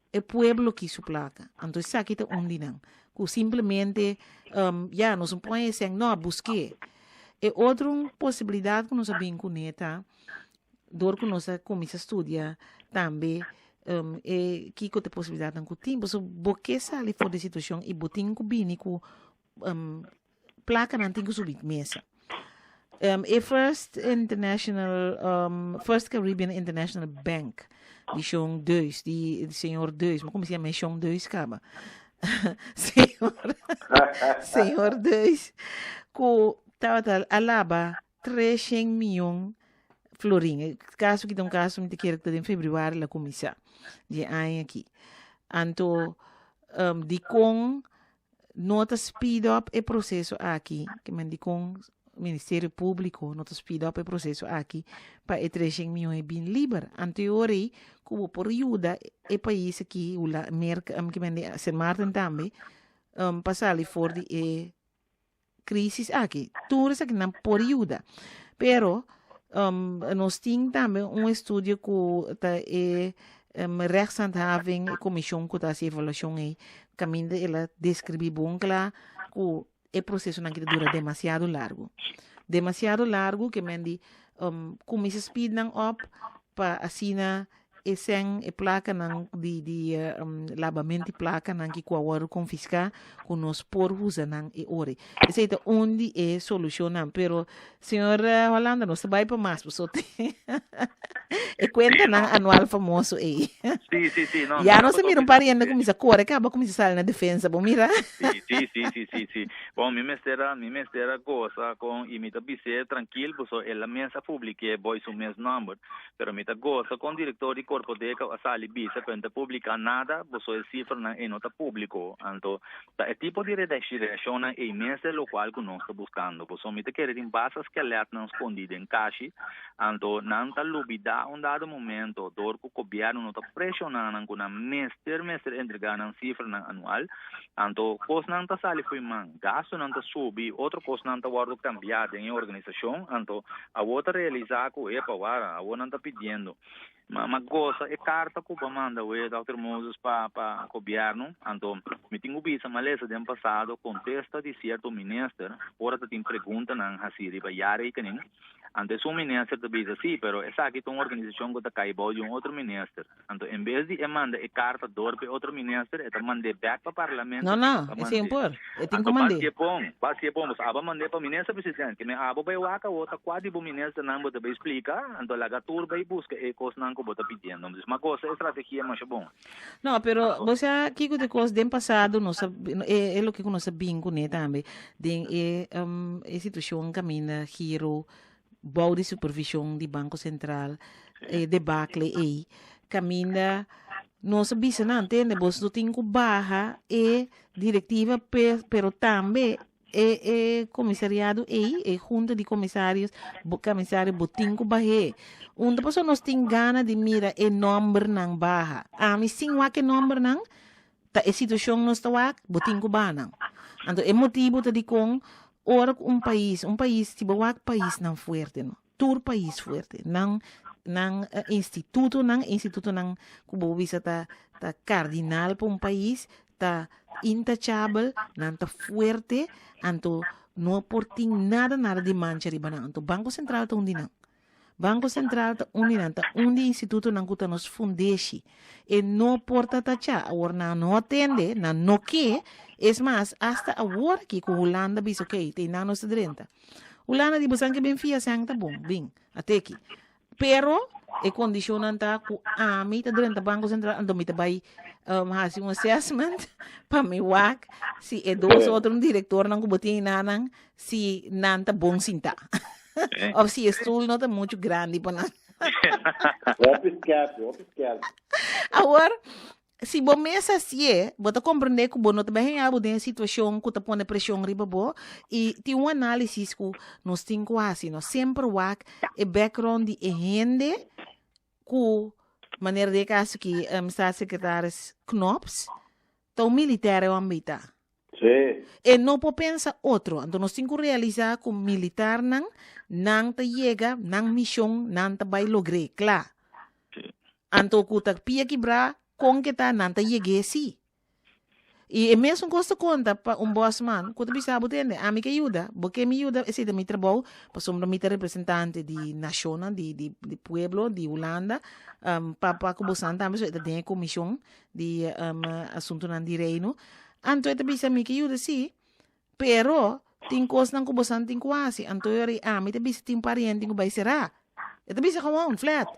e pueblo ki su plaka. Anto esaki ta un di nan. Ku simplemente, um, ya, nos no pone e sèn, no, busk'é. E otro posibilidat ku nos a bin kuné ta, dor ku nos a kuminsá studia tambe um, e kiko ta e posibilidatnan ku tin. Pasobra bo ke sali for di e situashon i bo tin ku bini ku um, plakanan tin ku subi mesa. Um, e First International, um, First Caribbean International Bank, di Sean Deus, di, di señor Deus, maar como se llama Sean Deus kaba? señor, señor Deus, ku tabata alaba 300 miljoen florin. E kaso ki ta un kaso mi ta kere ku ta den februari la kuminsá di e aña aki. Anto um, dikon no ta speed up e proseso aki, ke men dikon Ministerio Públiko no ta speed up e proseso aki pa e 300 miljoen e bin liber. Anto e ora ei ku bo por yuda e pais aki, Hula, Merka, um, ke men di Sint Maarten tambe, um, pa sali for di e crisis aki. Tur esakinan por yuda. Pero um, nos tin tambe un estudio ku ta e um, rechtshandhaving, e comisión ku ta hasi evaluacion ei, kaminda el a describi bon kla ku e procesonan ki ta dura demasiado largo. Demasiado largo ke men di um, kuminsa speed nan op pa asina E sèn, e plakanan di di labament di plakanan ki ku a wòrdu konfiská, ku nos por usa nan e ora. Esei ta un di e solushonnan. Pero, señor Hollanda, nos ta bai pa mas pasobra e kuentanan anual famoso ei. Sí, sí, sí. No, Ya nos a mira un par di hende kuminsá kore kaba kuminsá sali na defensa. Bo mira? Sí, sí, sí, sí, sí, sí. Bon, mi mester a, mi mester a gosa kon i mi ta bis'é trankil pasobra el a mes a publik'é boy su mes nòmber. Pero mi ta gosa con director di Corpodeca a sali bisa cu e no ta publica nada, boso e cifranan ey no ta publico. Anto ta e tipo di reaccionnan ey mes e locual cu nos ta buscando. Boso mi ta kere tin basta skeletnan scondi den cashi, anto nan ta lubida un dado momento door cu gobierno no ta presiona nan cu nan mester mester entrega nan cifranan anual, anto cosnan ta sali fo'i man, gastonan ta subi, otro cosnan ta wordo cambia den e organisacion, anto Awor ta realisá ku epa wara, awor nan ta pidiendo. Ma ma gosa e karta ku bo a manda awe Dòkter Moses pa pa gobièrnu, anto mi tin ku bisa m'a lesa den pasado kontesta di sierto minister ora ta tin preguntanan hasí riba jaarrekening, anto esun minister ta bisa sí, pero esaki ta un organisashon ku ta kai bou di un otro minister. Anto en bes di e manda e karta dor p'e otro minister, e ta mand'é bèk pa parlamento. No, no, Pa e sin mand'é. por. E tin ku Anto mand'é. basié bon, basié bon. Boso aba mand'é pa minister presidente. Ke men abo bai wak awor ta kua di bo ministernan bo ta bai splika, anto laga tur bai buska e kosnan ku bo ta pidiendo. Dus m'a gosa e strategia masha bon. No, pero Anto. bo sa kiko di kos den pasado nos a, e, e loke ku nos a bin kuné tambe den e, e situashon kaminda Giro bou di supervision di Banco Central e debacle ei caminda nos a bisa nan tende bos no tin cu baha e directiva pe pero tambe e e comisariado ei e junta di comisarios bo comisario bo tin cu bah'é unda pasobra nos tin gana di mira e nombernan baha ami sin wak e nombernan Ta e situacion nos ta wak, bo tin cu baha nan. Anto e motibo ta dicon ora cu un pais, un pais, si bo wak paisnan fuerte no, tur pais fuerte, nan nan institutonan, institutonan cu bo bisa ta ta cardinal pa un pais, ta intachabel, nan ta fuerte, anto no por tin nada nada di mancha riba nan. Anto Banco Central ta un di nan. Banco Central ta un di nan, ta un di institutonan ku ta nos fundeshi. E no por ta tachá. Awor nan no atende, nan no ke. Es mas, asta awor aki ku Hulanda bisa ok, te nan nos ta drenta. Hulanda di bosan ke bin fia sèn ta bon, bin, ateki. Pero e kondishonnan ta ku ami ta drenta Banco Central, anto mi ta bai um, hasi un assessment pa mi wak si e dos otro direktornan ku bo tin nan si nan ta bon sintá. Of si e stoel no ta mucho grandi pa nan. Hopi skerp, hopi skerp. Awor, si bo mes hasié, bo ta comprende ku bo no ta bai haña bo den e situacion ku ta pone presion riba bo i tin un análisis ku nos tin ku hasi. Nos semper wak e background di e hende ku manera di e kaso ki um, staatssecretaris Knops ta un militair e homber ta. Sí. E no por pensa otro. Anto nos tin ku realisá ku militarnan nan ta yega nan mishon nan ta bai logr'é, kla. Sí. Anto ku ta pia kibrá kon ke ta nan ta yeg'é sí. I e mesun kos ta konta pa un bòsman ku ta bisa bo tende, ami ke yuda, bo ke mi yuda, esei ta mi trabou, pasobra mi ta representante di nashonnan, di di di pueblo di Hulanda, pa pa ku bosan tambe, so e ta den e komishon di asuntunan di reino. Anto e ta bisa mi ke yuda sí, pero tin kosnan ku bosan tin ku hasi, anto e ora ei ami ta bisa tin pariente ku bai será. E ta bisa gewoon, flat.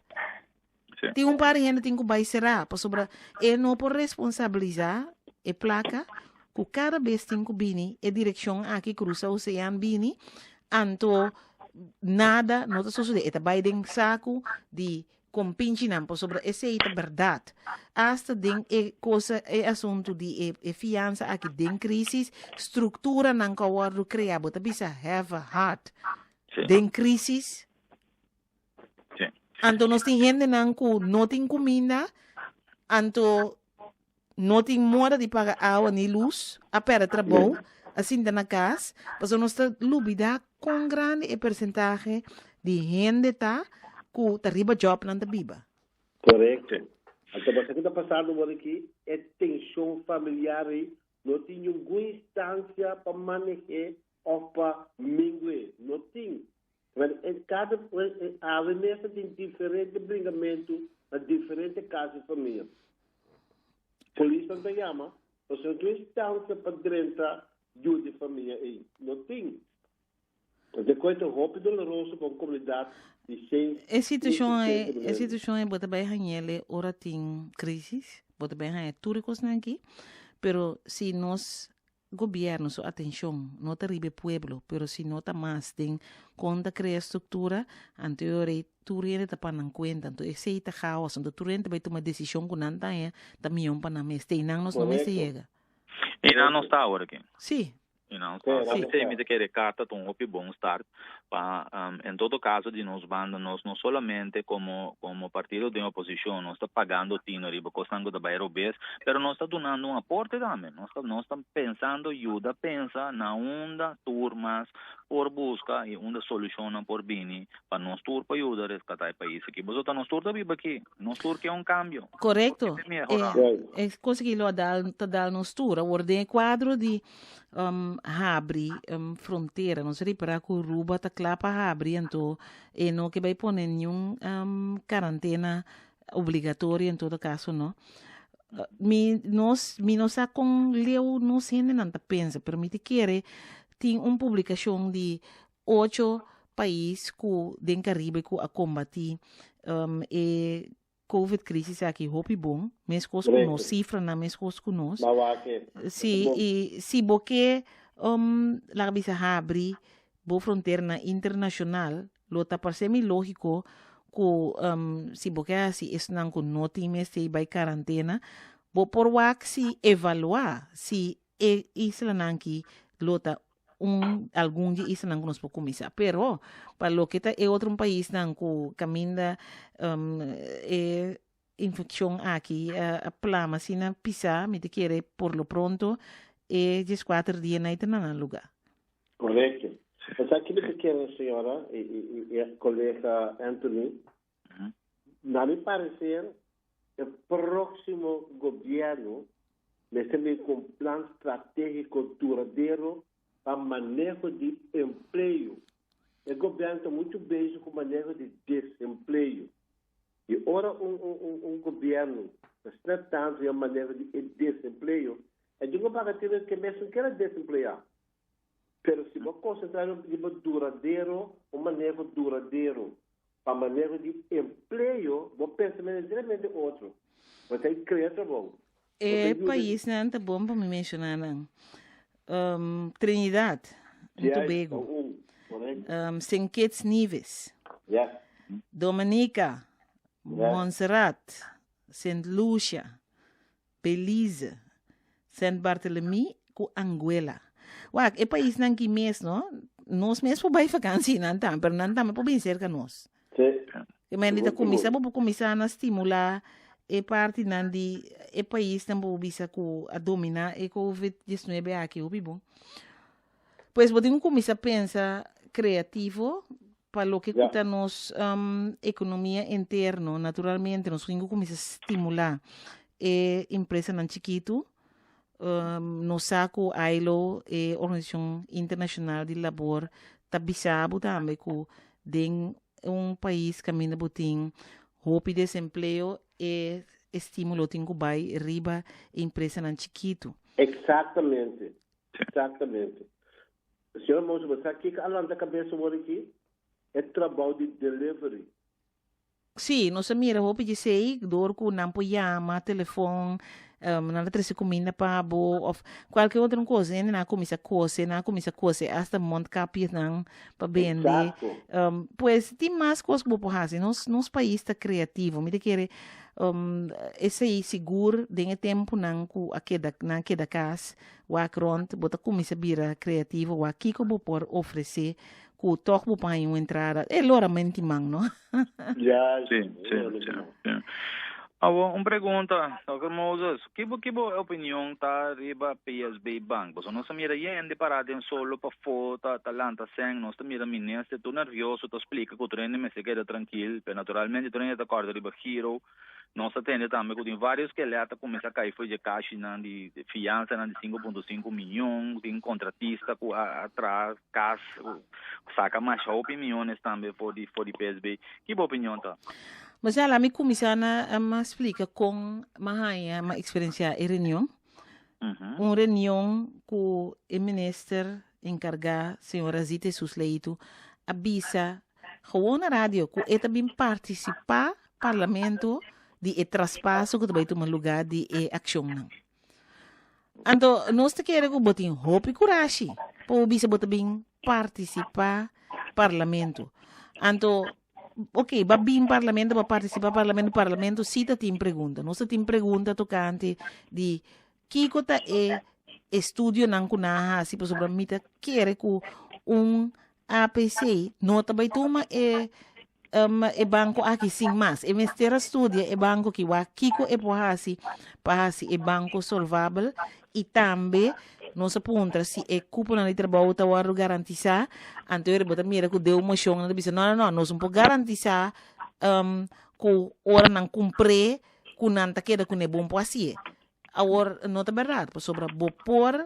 Sí. Tin un par hende tin ku bai será, pasobra e no por responsabilisá e plaka ku kada bes tin ku bini e direkshon aki krusa osean bini, anto nada no ta sosodé. E ta bai den saku di kompinchinan, pasobra esei ta bèrdat. Asta den e kosa, e asuntu di e, e fiansa aki den krisis, strukturanan ku a wòrdu kreá, bo ta bisa have a heart. Sí. Den krisis, Sí. Anto nos tin hendenan ku no tin kuminda, anto no tin moda di paga awa ni lus, a perde trabou, a sinta na kas, pasobra nos ta lubida kon grandi e persentahe di hende ta ku ta riba job nan ta biba. Korekto. Anto boso ke ta pasando awor aki, e tenshon familiar ei no tin ningun instansia pa maneh'é òf pa mingu'é. No tin. Wel, e kada e awe mes ta tin diferente bringamentu na diferente kas di famia. Polisnan ta yama, pasobra no tin instansia pa drenta yu di famia ei. No tin. Entonces koe ta hopi doloroso pa un komunidat di seis E situashon ei, 1.600 e hende. situashon ei bo ta bai hañ'el ora tin krisis, bo ta bai haña tur e kosnan aki, pero si nos Gobierno su atencion no ta riba e pueblo, pero si no ta mas den con ta crea structura, anto e ora ei tur hende ta pa nan cuenta, anto esey ta chaos, anto tur hende ta bay tuma decision cu nan ta haña ta mion pa nan mes, te einan nos no mester Correcto. yega. Einan nos ta awor aki. Sí. Einan nos Sí, ta. einan nos P'esei ta. mi ta kere carta ta un hopi bon start pa en todo caso di nos banda nos no solamente como como partido den oposicion nos ta pagando tino riba cosnan cu ta bay robes pero nos ta dunando un aporte tambe nos ta nos ta pensando yuda pensa na unda tur mas por busca y unda solucionnan por bini pa nos tur pa yuda rescata e pais aki boso ta nos tur ta biba aki nos tur ke un cambio Correcto. nos tur ke mehora. E, e cosa ki lo a dal, ta dal nos tur. Awor den e cuadro di um, habri um, frontera. Nos ripara ku Aruba ta kla pa habri, anto e no ke bai pone niun um, karantena obligatorio en todo caso, no. Mi, nos, mi no sa kon leu nos hendenan ta pensa, pero mi te kere tin un publikashon di ocho pais ku den Caribe ku a kombatí um, e Covid crisis aki hopi bon, meskos ku nos, sifranan meskos ku nos. Sí, i si bo ke um, laga bisa habri bo fronteranan internashonal, lo ta parse mi lógiko ku um, si bo ke hasi esnan ku no tin mester bai karantena, bo por wak si evaluá si e islanan ki lo ta un algun di islanan ku nos por kuminsá. Pero pa loke ta e otro paisnan ku kaminda um, e infekshon aki a, a plama asina pisá, mi ta kere por lo pronto e dieskuater dia na ta na nan lugá. Korekto. Esaki mi ta kere, señora i, i, i, i kolega Anthony. Na mi parecer, e próximo gobierno mester bin cu un plan strategico duradero pa maneho di empleo. E gobierno ta mucho bezig cu maneho di desempleo. Y ora un, un, un, un gobierno ta snap tanto den maneho di e desempleo, e djungo baga tin ke mes no keda desemplea. Pero si bo concentra riba duradero, un maneho duradero Pa maneho di empleo bo pensamentu enteramente otro. Bo ta crea trabou. E paisnan ta bon pa mi menciona nan. Um, Trinidad en Tobago. Um, Saint Kitts Nevis. Yeah. Dominica. Yeah. Montserrat. Saint Lucia. Belize, Saint Barthélemy ku Anguilla. Wak, e paisnan ki mes, no? Nos mes por bai vakantie nan tambe, pero nan tambe por bin serka nos. Sí. Ke men di ta Sigur, kuminsá, sigur. bo por kuminsá na stimulá e partinan di e paisnan bo bisa ku a dominá e COVID-19 aki hopi bon. Pues bo tin ku kuminsá pensa kreativo pa loke ku ta nos ekonomia interno. Naturalmente nos tin ku kuminsá stimulá e empresanan chikitu. Nos sa ku ILO, e Organisashon Internashonal di Labor, ta bisa bo tambe ku den un pais kaminda bo tin hopi desempleo e estímulo tin ku bai riba e empresanan chikitu. Eksaktamente. Exactamente. Señora Moses, bo sa kiko a lanta cabes awor aki? E trabou di delivery. Sí, nos a mira hopi djesei door cu nan por yama telefon, nan ta trece cuminda pa bo of cualke otro cos. Hende nan a cuminsa cose, nan a cuminsa cose hasta mondkapjesnan pa bende. Pues tin mas cos cu bo por haci. Nos pais ta creativo. Mi ta kere esei sigur den e temponan cu a keda, nan a keda cas Wak rond, bo ta kuminsá bira kreativo, wak kiko bo por ofresé ku tòg bo por haña un entrada. E lora menti man, no? Juist, Sí, e sí, lora menti sí, man. sí. Awor, un pregunta, Dòkter Moses. Ki bo, ki bo opinion ta riba PSB Bank? Pasobra nos ta mira yende pará den solo pafó ta, ta lanta sèn, nos ta mira minister tur nervioso ta splika ku tur hende mester keda trankil, pero naturalmente tur hende ta kòrda riba giro. Nos a tende tambe ku tin vários kelè ta kuminsá kai for dje kashinan di fiansanan di 5.5 mion, tin kontratista ku a traha kas saka masha hopi miones tambe for di for di PSB. Ki bo opinion ta? Mester laat mi kuminsá na splika kon mi a haña, mi a eksperensiá e reunion. Un reunion ku e minister enkargá, señora Zita Jesus Leito, a bisa Gewoon na radio ku e ta bin partisipá parlamento di e traspaso ku ta bai tuma lugá di e akshonnan. Anto nos ta kere ku bo tin hopi kurashi pa bo bisa bo ta bin partisipá parlamento. Anto, ok, ba bin parlamento, ba partisipá parlamento, parlamento sí ta tin pregunta. Nos ta tin pregunta tokante di kiko ta e estudionan ku nan a hasi pasobra mi ta kere ku un APC no ta bai tuma e um, e banco aki sin mas. E mester a studia e banco ki wak kiko e por hasi pa hasi e banco solvabel y tambe nos a puntra si e cuponan di trabou ta wordo garantisa. Anto ere bo ta mira cu deu mocion nan ta bisa no no no nos no por garantisa um, cu ora nan cumpré cu nan ta keda cune bon por hacié. Awor, no ta berdad, pasobra bo por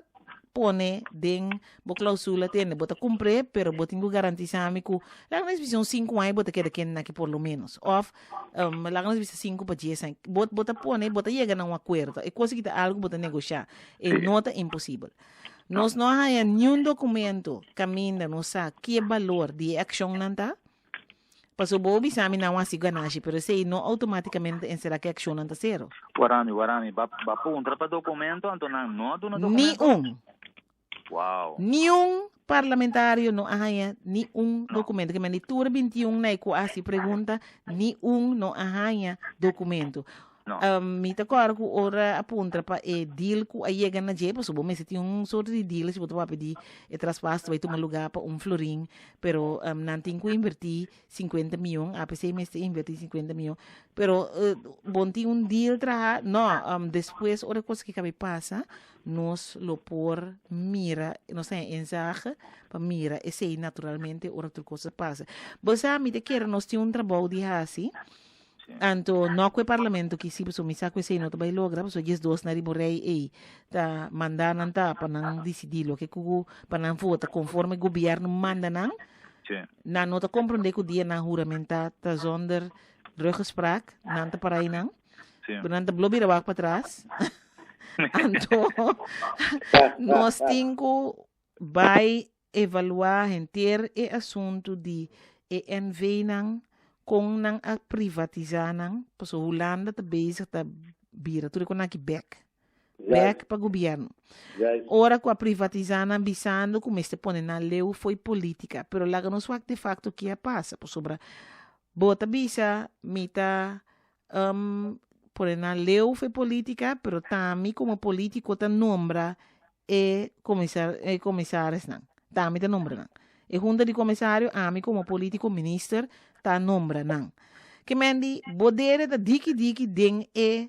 pone den bo clausula tende, bo ta cumpr'é, pero bo tin cu garantisa mi cu laga nos bisa un cinco aña bo ta keda kende aki por lo menos. Of, um, laga nos bisa cinco pa dies aña. Bo, bo ta pone, bo ta yega na un acuerdo. E cosa aki ta algo bo ta negosha. E no ta imposibel. Nos no a haya niun documento caminda nos sa ki e balor di e accionnan ta. Paso bo bisa mi nan hasi ganashi, pero esei no automaticamente encerá ku e accionnan ta sero. Warami, warami, ba, ba puntra pa documento, anto nan no a duna Ni documento? un. Wow. Ni un parlamentario no a haña ni un documento. Ke men di tur 21 na e ku a hasi pregunta, ni un no a haña documento. No. Mi ta kòrda ku ora a puntra pa e deal ku a yega na dje, pasobra bo mester tin un sorto di deal si bo ta papia di e traspaso ta bai tuma lugá pa un florin, pero nan tin ku invertí 50 mion, APC mester invertí 50 mion, pero bo no tin un deal traha, no, despues ora e kos aki kabe pasa, nos lo por mira, nos ta haña inzage pa mira esei naturalmente ora tur kos a pasa. Bo sa mi ta kere nos tin un trabou di hasi. Anto no ku e parlamento ki si pasobra mi sa ku esei no ta bai logra pasobra 12 na riba rei ei ta manda nan ta pa nan disidí loke ku pa nan vota konforme gobièrnu manda nan. Nan no ta komprondé ku dia nan huramentá ta zonder ruggespraak nan ta para einan. Pero nan ta blo bira wak patras. Anto nos tin ku bai Evaluá henter e asuntu di e NV-nan, kon nan a privatisá nan, pasobra Hulanda ta bezig ta bira tur e kon aki bèk, bèk pa gobièrnu. Ora ku a privatisá nan bisando ku mester pone nan leu fo'i polítika, pero laga nos wak defakto ke a pasa, pasobra bo ta bisa mi ta pone nan leu fo'i polítika, pero tami komo polítiko ta nombra e comisar e comisarisnan. Ta ami ta nombra nan. E junta di comisario, ami como politico minister ta nombra nan. Ke men di bo dede ta diki diki den e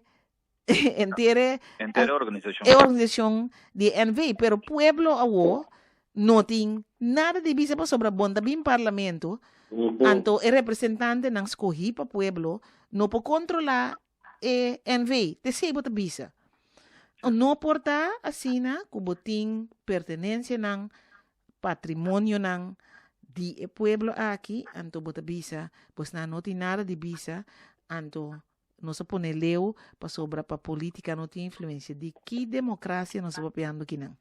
entere Entere organisashon. E organisashon di NV. Pero pueblo awo no tin nada di bisa pasobra bon ta bin parlamento, anto e representantenan skohí pa pueblo no por kontrolá e NV. Te esei bo ta bisa. No por ta asina ku bo tin pertenensianan, patrimonionan di e pueblo aki, anto bo ta bisa, pues nan no tin nada di bisa, anto nos a pone leu pasobra pa politica no tin influencia. Di ki democracia nos a papiando kinan?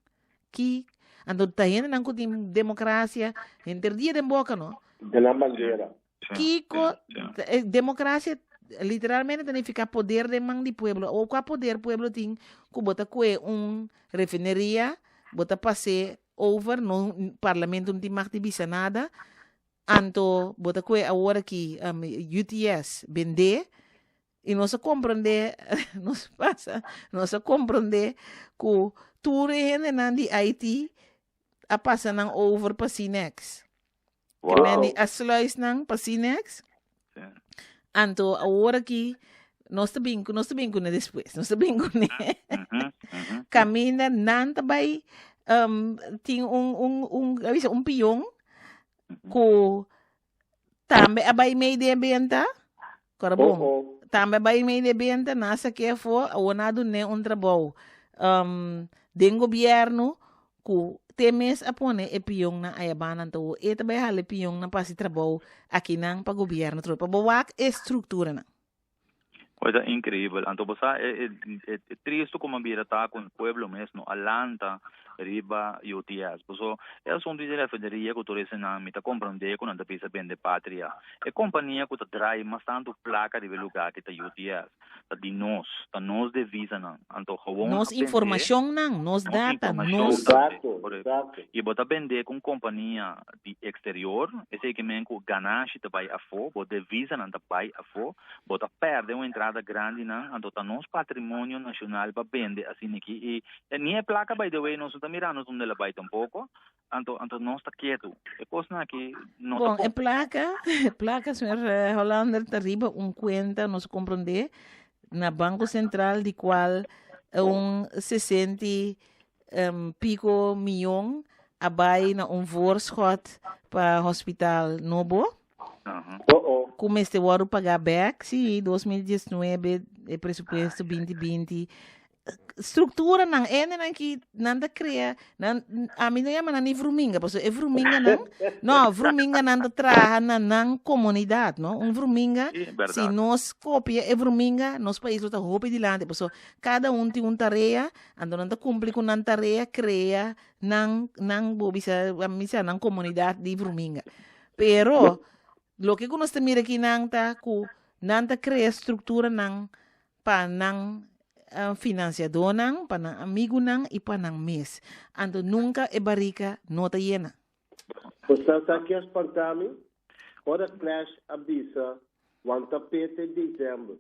Ki? Anto ta hendenan cu tin democracia henter dia den boca, no? Den nan bandera. Kiko democracia literalmente ta nifica poder den man di pueblo. O cua poder pueblo tin cu bo ta cue un refineria, bo ta pas'e over, no parlamento no tin mag di bisa nada. Anto bo ta kue awor aki UTS bendé i nos a komprendé, nos pasa, nos a komprendé ku tur e hendenan di IT a pasa nan over pa Cinex. Ke men di a sluis nan pa Cinex. Anto awor aki nos ta bin, nos ta bin kuné despues, nos ta bin kuné. Kaminda nan ta bai tin un un un, un pion ku tambe a bai mei den benta. Kora bon. Oh, oh. Tambe a bai mei den benta, nan a sak'é afó, awor nan a dun'é un trabou den gobièrnu ku te mes a pone e pionnan aya banda. Anto awor e ta bai hala e pionnan pa hasi trabou akinan pa gobièrnu trobe, pa bo wak e strukturanan. Oye, ta increíbel. Anto bo sa e e e tristo como a bira ta cu pueblo mes no a lanta riba UTS. Paso e asunto di refineria cu tur esenan mi ta comprende cu nan ta bisa bende patria. E compania cu ta draai mas tanto placa riba e lugar aki ta UTS. Ta di nos, ta nos devisanan. Anto gewoon Nos a bende informacionnan, nos nos data, informacion nos. tambe. Exacto, Correcto. exacto. Y bo ta bende cu un compania di exterior, esey ke men cu ganashi ta bay afo, bo devisanan ta bay afo, bo ta perde un entrada grandi nan, anto ta nos patrimonio nacional pa bende asina aki y ni e placa by the way nos no ta mirando donde el a bay tampoco, anto anto nos ta ketu, e cosnan aki no ta Bon, e bon. placa, e placa, señor Hollander, ta riba un cuenta, nos comprende, na Banco Central di cual un 60 y pico miyon a bai na un voorschot pa hospital nobo. Oh oh. Ku mester wòrdu pagá bèk, sí, 2019, e presupuesto 2020. Strukturanan, hendenan ki nan ta krea, nan, ami no yama nan ni vruminga, pasobra e vruminganan, no, vruminganan ta traha na nan komunidat, no? Un vruminga, Sí, si bèrdat. nos kopia e vruminga, nos pais lo ta hopi dilanti, pasobra kada un tin un tarea, Anto nan ta cumpli cu nan tarea, crea nan, nan, bo bisa, mi sa, nan comunidad di vruminga. Pero, loke cu nos ta mira aki nan ta cu nan ta crea structuranan pa nan financiadornan, pa nan amigunan y pa nan mes. Anto nunca e barica no ta yena. Bo sa sa ke a spanta mi? Ora Clash a bisa wanta pete december.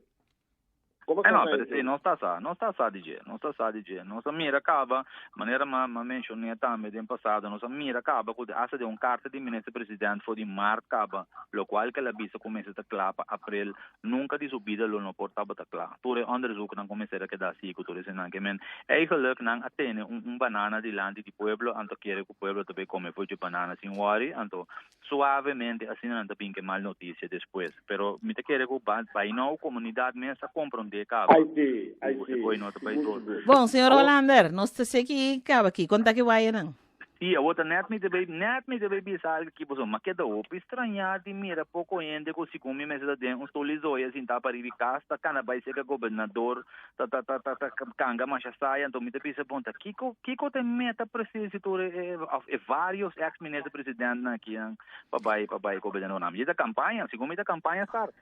Como Eh no, sa pero sa si nos ta sa, nos ta sa di dje, nos ta sa di dje. Nos a mira caba, manera m'a m'a mencioné tambe den pasado, nos a mira caba cu hasta den un carta di Minister President for di maart caba, locual cu el a bisa cu mester ta cla pa april, nunca di su bida lo no por tabata cla. Tur e onderzoeknan cu mester a keda haci cu tur esenan ke men. Eigenlijk nan a tene un un banana dilanti di pueblo, anto kere cu pueblo ta bay come for dje banana sin worry, anto Suavemente asina nan ta bin ke mal notisia despues. Pero mi ta kere ku by now komunidat mes a komprondé kaba Ai si, ai ku e si. koi no ta bai Sigur, dor. sigur. Bon, señor Awor, Hollander, nos ta seki kaba aki. Kon ta ki wayanan? Sí, awor ta nèt mi ta bai, nèt mi ta bai bisa algu aki pasobra mi a keda hopi strañá di mira poko hende ku segun mi mester ta den un stol di zoya sintá pariba i kas ta kana bai serka gobernador ta ta ta ta ta kanga masha saya anto mi ta bisa bon ta kiko kiko ta e meta precies di tur e e of e varios ex minister presidentnan aki nan pa bai pa bai gobernador nan mi ta campaña segun mi ta campaña start.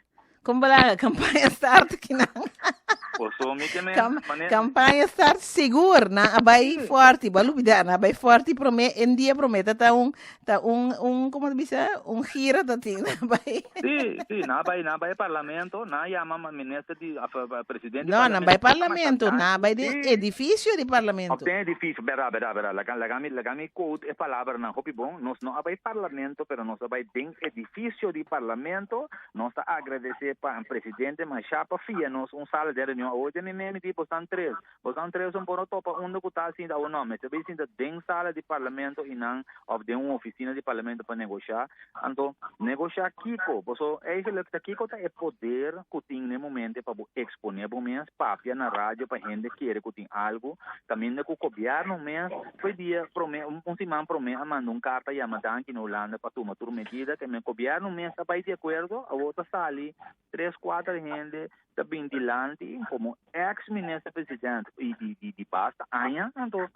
Kon bala campaña start kinan? Paso mi ke men Cam mane campaña start sigur nan a bai Sí. fuerte bo a lubida nan a bai fuerte prome en dia prome ta ta un ta un un como ta bisa un gira ta tin nan a bai. Sí, sí, nan a bai nan a bai parlamento, nan a yama minister di of presidente di No, nan bai parlamento, parlamento, nan a bai den Sí. edificio di Of parlamento. den edificio, berdad, berdad, berdad. Laga laga mi laga mi quote e palabranan hopi bon. Nos no a bai parlamento, pero nos a bai den edificio di parlamento. Nos ta agradece. pa presidente mashá pa fia nos un sala den reunion. Awor den mi mes mi di bosnan tres, bosnan tres un por no topa unda ku ta sinta awor no, mester bay sinta den sala di parlamento i nan of den un oficina di parlamento pa negoshá. Anto negoshá kiko? Boso eigenlijk ta kiko ta e poder ku tin n'e momente pa bo eksponé bo mes, papia na radio pa hende kere ku tin algu, kaminda ku gobièrnu mes Foi dia prome, un siman prome a manda un karta yama danki na Hulanda pa tuma tur medida ke men gobièrnu mes a bai di akuerdo, awor ta sali tres kuater hende ta bin dilanti komo eks minister president i di di di basta aña, anto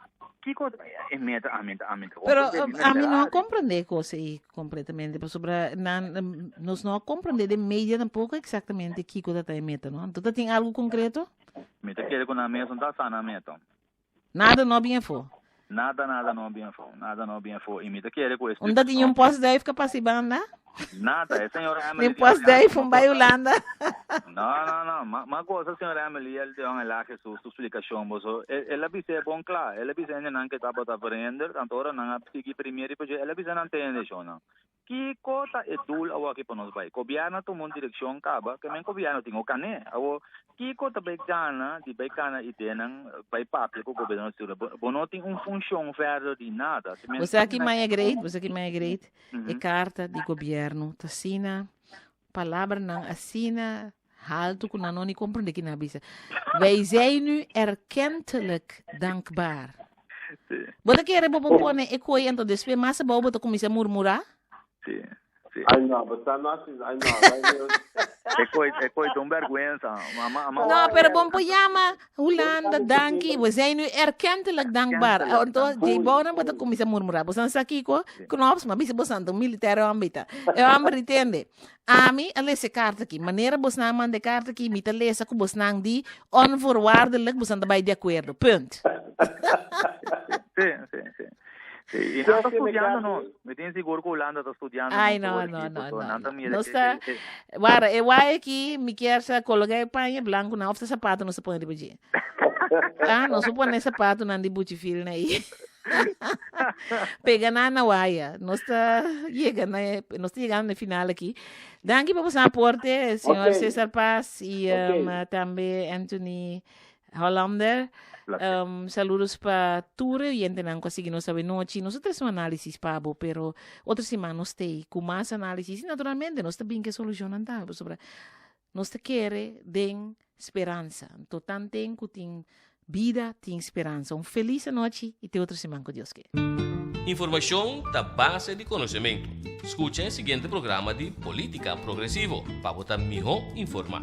kiko e meta ami ta ami ta Pero komprende mi ami no a mester komprende e kos ei kompletamente pasobra nan nos no a komprende den media tampoco eksaktamente kiko ta ta e meta no. Anto ta tin algu konkreto? Mi ta kere ku nan mes no ta sa nan meta. Nada no bien fo. Nada, nada no bien fo. Nada no bien fo. Y mi ta kere cu e Unda tin un postduif ka pasa banda? Nada, e señora Emily. Ni postduif un bai Hulanda. No, no, no. Ma, ma goza señora Emily el de el a Jesus su explicacion boso. El a bisa bon kla. El a bisa hende nan ke tabata verhinder, tanto ora nan a sigui primero y pues el a bisa nan tende shona. Kiko ta e doel awoki pa nos bai? Gobièrnu a tuma un direkshon kaba, ke men gobièrnu tin ku kan'é. Awor, kiko ta bai gana di bai kana idenan bai papia ku gobièrnu di Bo, bo no tin un funshon verder di nada. Te men Bo sa ki na maya great, bo sa ki maya great? E Mhm. karta di gobièrnu ta asina, palabranan asina haltu ku nan no ni komprende ki nan a bisa. Wij zijn u erkentelijk dankbaar. Sí, Bo ta kere bo por pone e koe anto despues mas abou bo ta kuminsá murmurá? sí, sí. Ay no, but ta no así, ay no, ay no. E koi, e koi ta un bèrgwensa. Mama, ama No, wak. pero bon por yama Hulanda danki. We zijn u erkentelijk dankbaar. Erkentelijk Anto, dankbaar. dje bounan bo ta kuminsá murmurá. Bo san sa kiko? Knops, ma bisa bo san ta un militaire homber ta. E homber di tende. Ami a lesa e karta aki. Manera bosnan a manda e karta aki, mi ta lesa ku bosnan di onvoorwaardelijk bosnan ta bai di akuerdo. Punt. Sí, sí, sí. Sí, i nan ta studiando nos. Mi tin sigur ku Hulanda ta studiando Ai, nos no, awor no, aki, no, pasobra no, nan ta no. mira Nos ke ta, e, e, wara, e wai aki, mi kier sa kologa e paña blanku nan, of ta sapato nos ta pone riba dje. Ah, nos por pone sapatonan di Buchifil na ei. Pega nan na waya. Nos ta yega na e, nos ta yegando na e final aki. Danki pa boso aporte, señor Ok. Cesar Paz y Ok. tambe Anthony Hollander. Placer. Saludos pa tur e oyentenan ku a sigui nos awe nochi. Nos a trese un análisis pa bo, pero otro siman nos t'ei ku mas análisis y naturalmente nos ta bin ku e solushonnan tambe pasobra nos ta kere den speransa. Anto tanten ku tin bida tin speransa. Un felis anochi y te otro siman ku Dios ke. Informashon ta base di konosementu. Skucha e siguiente programa di Polítika Progresivo pa bo ta mihó informá.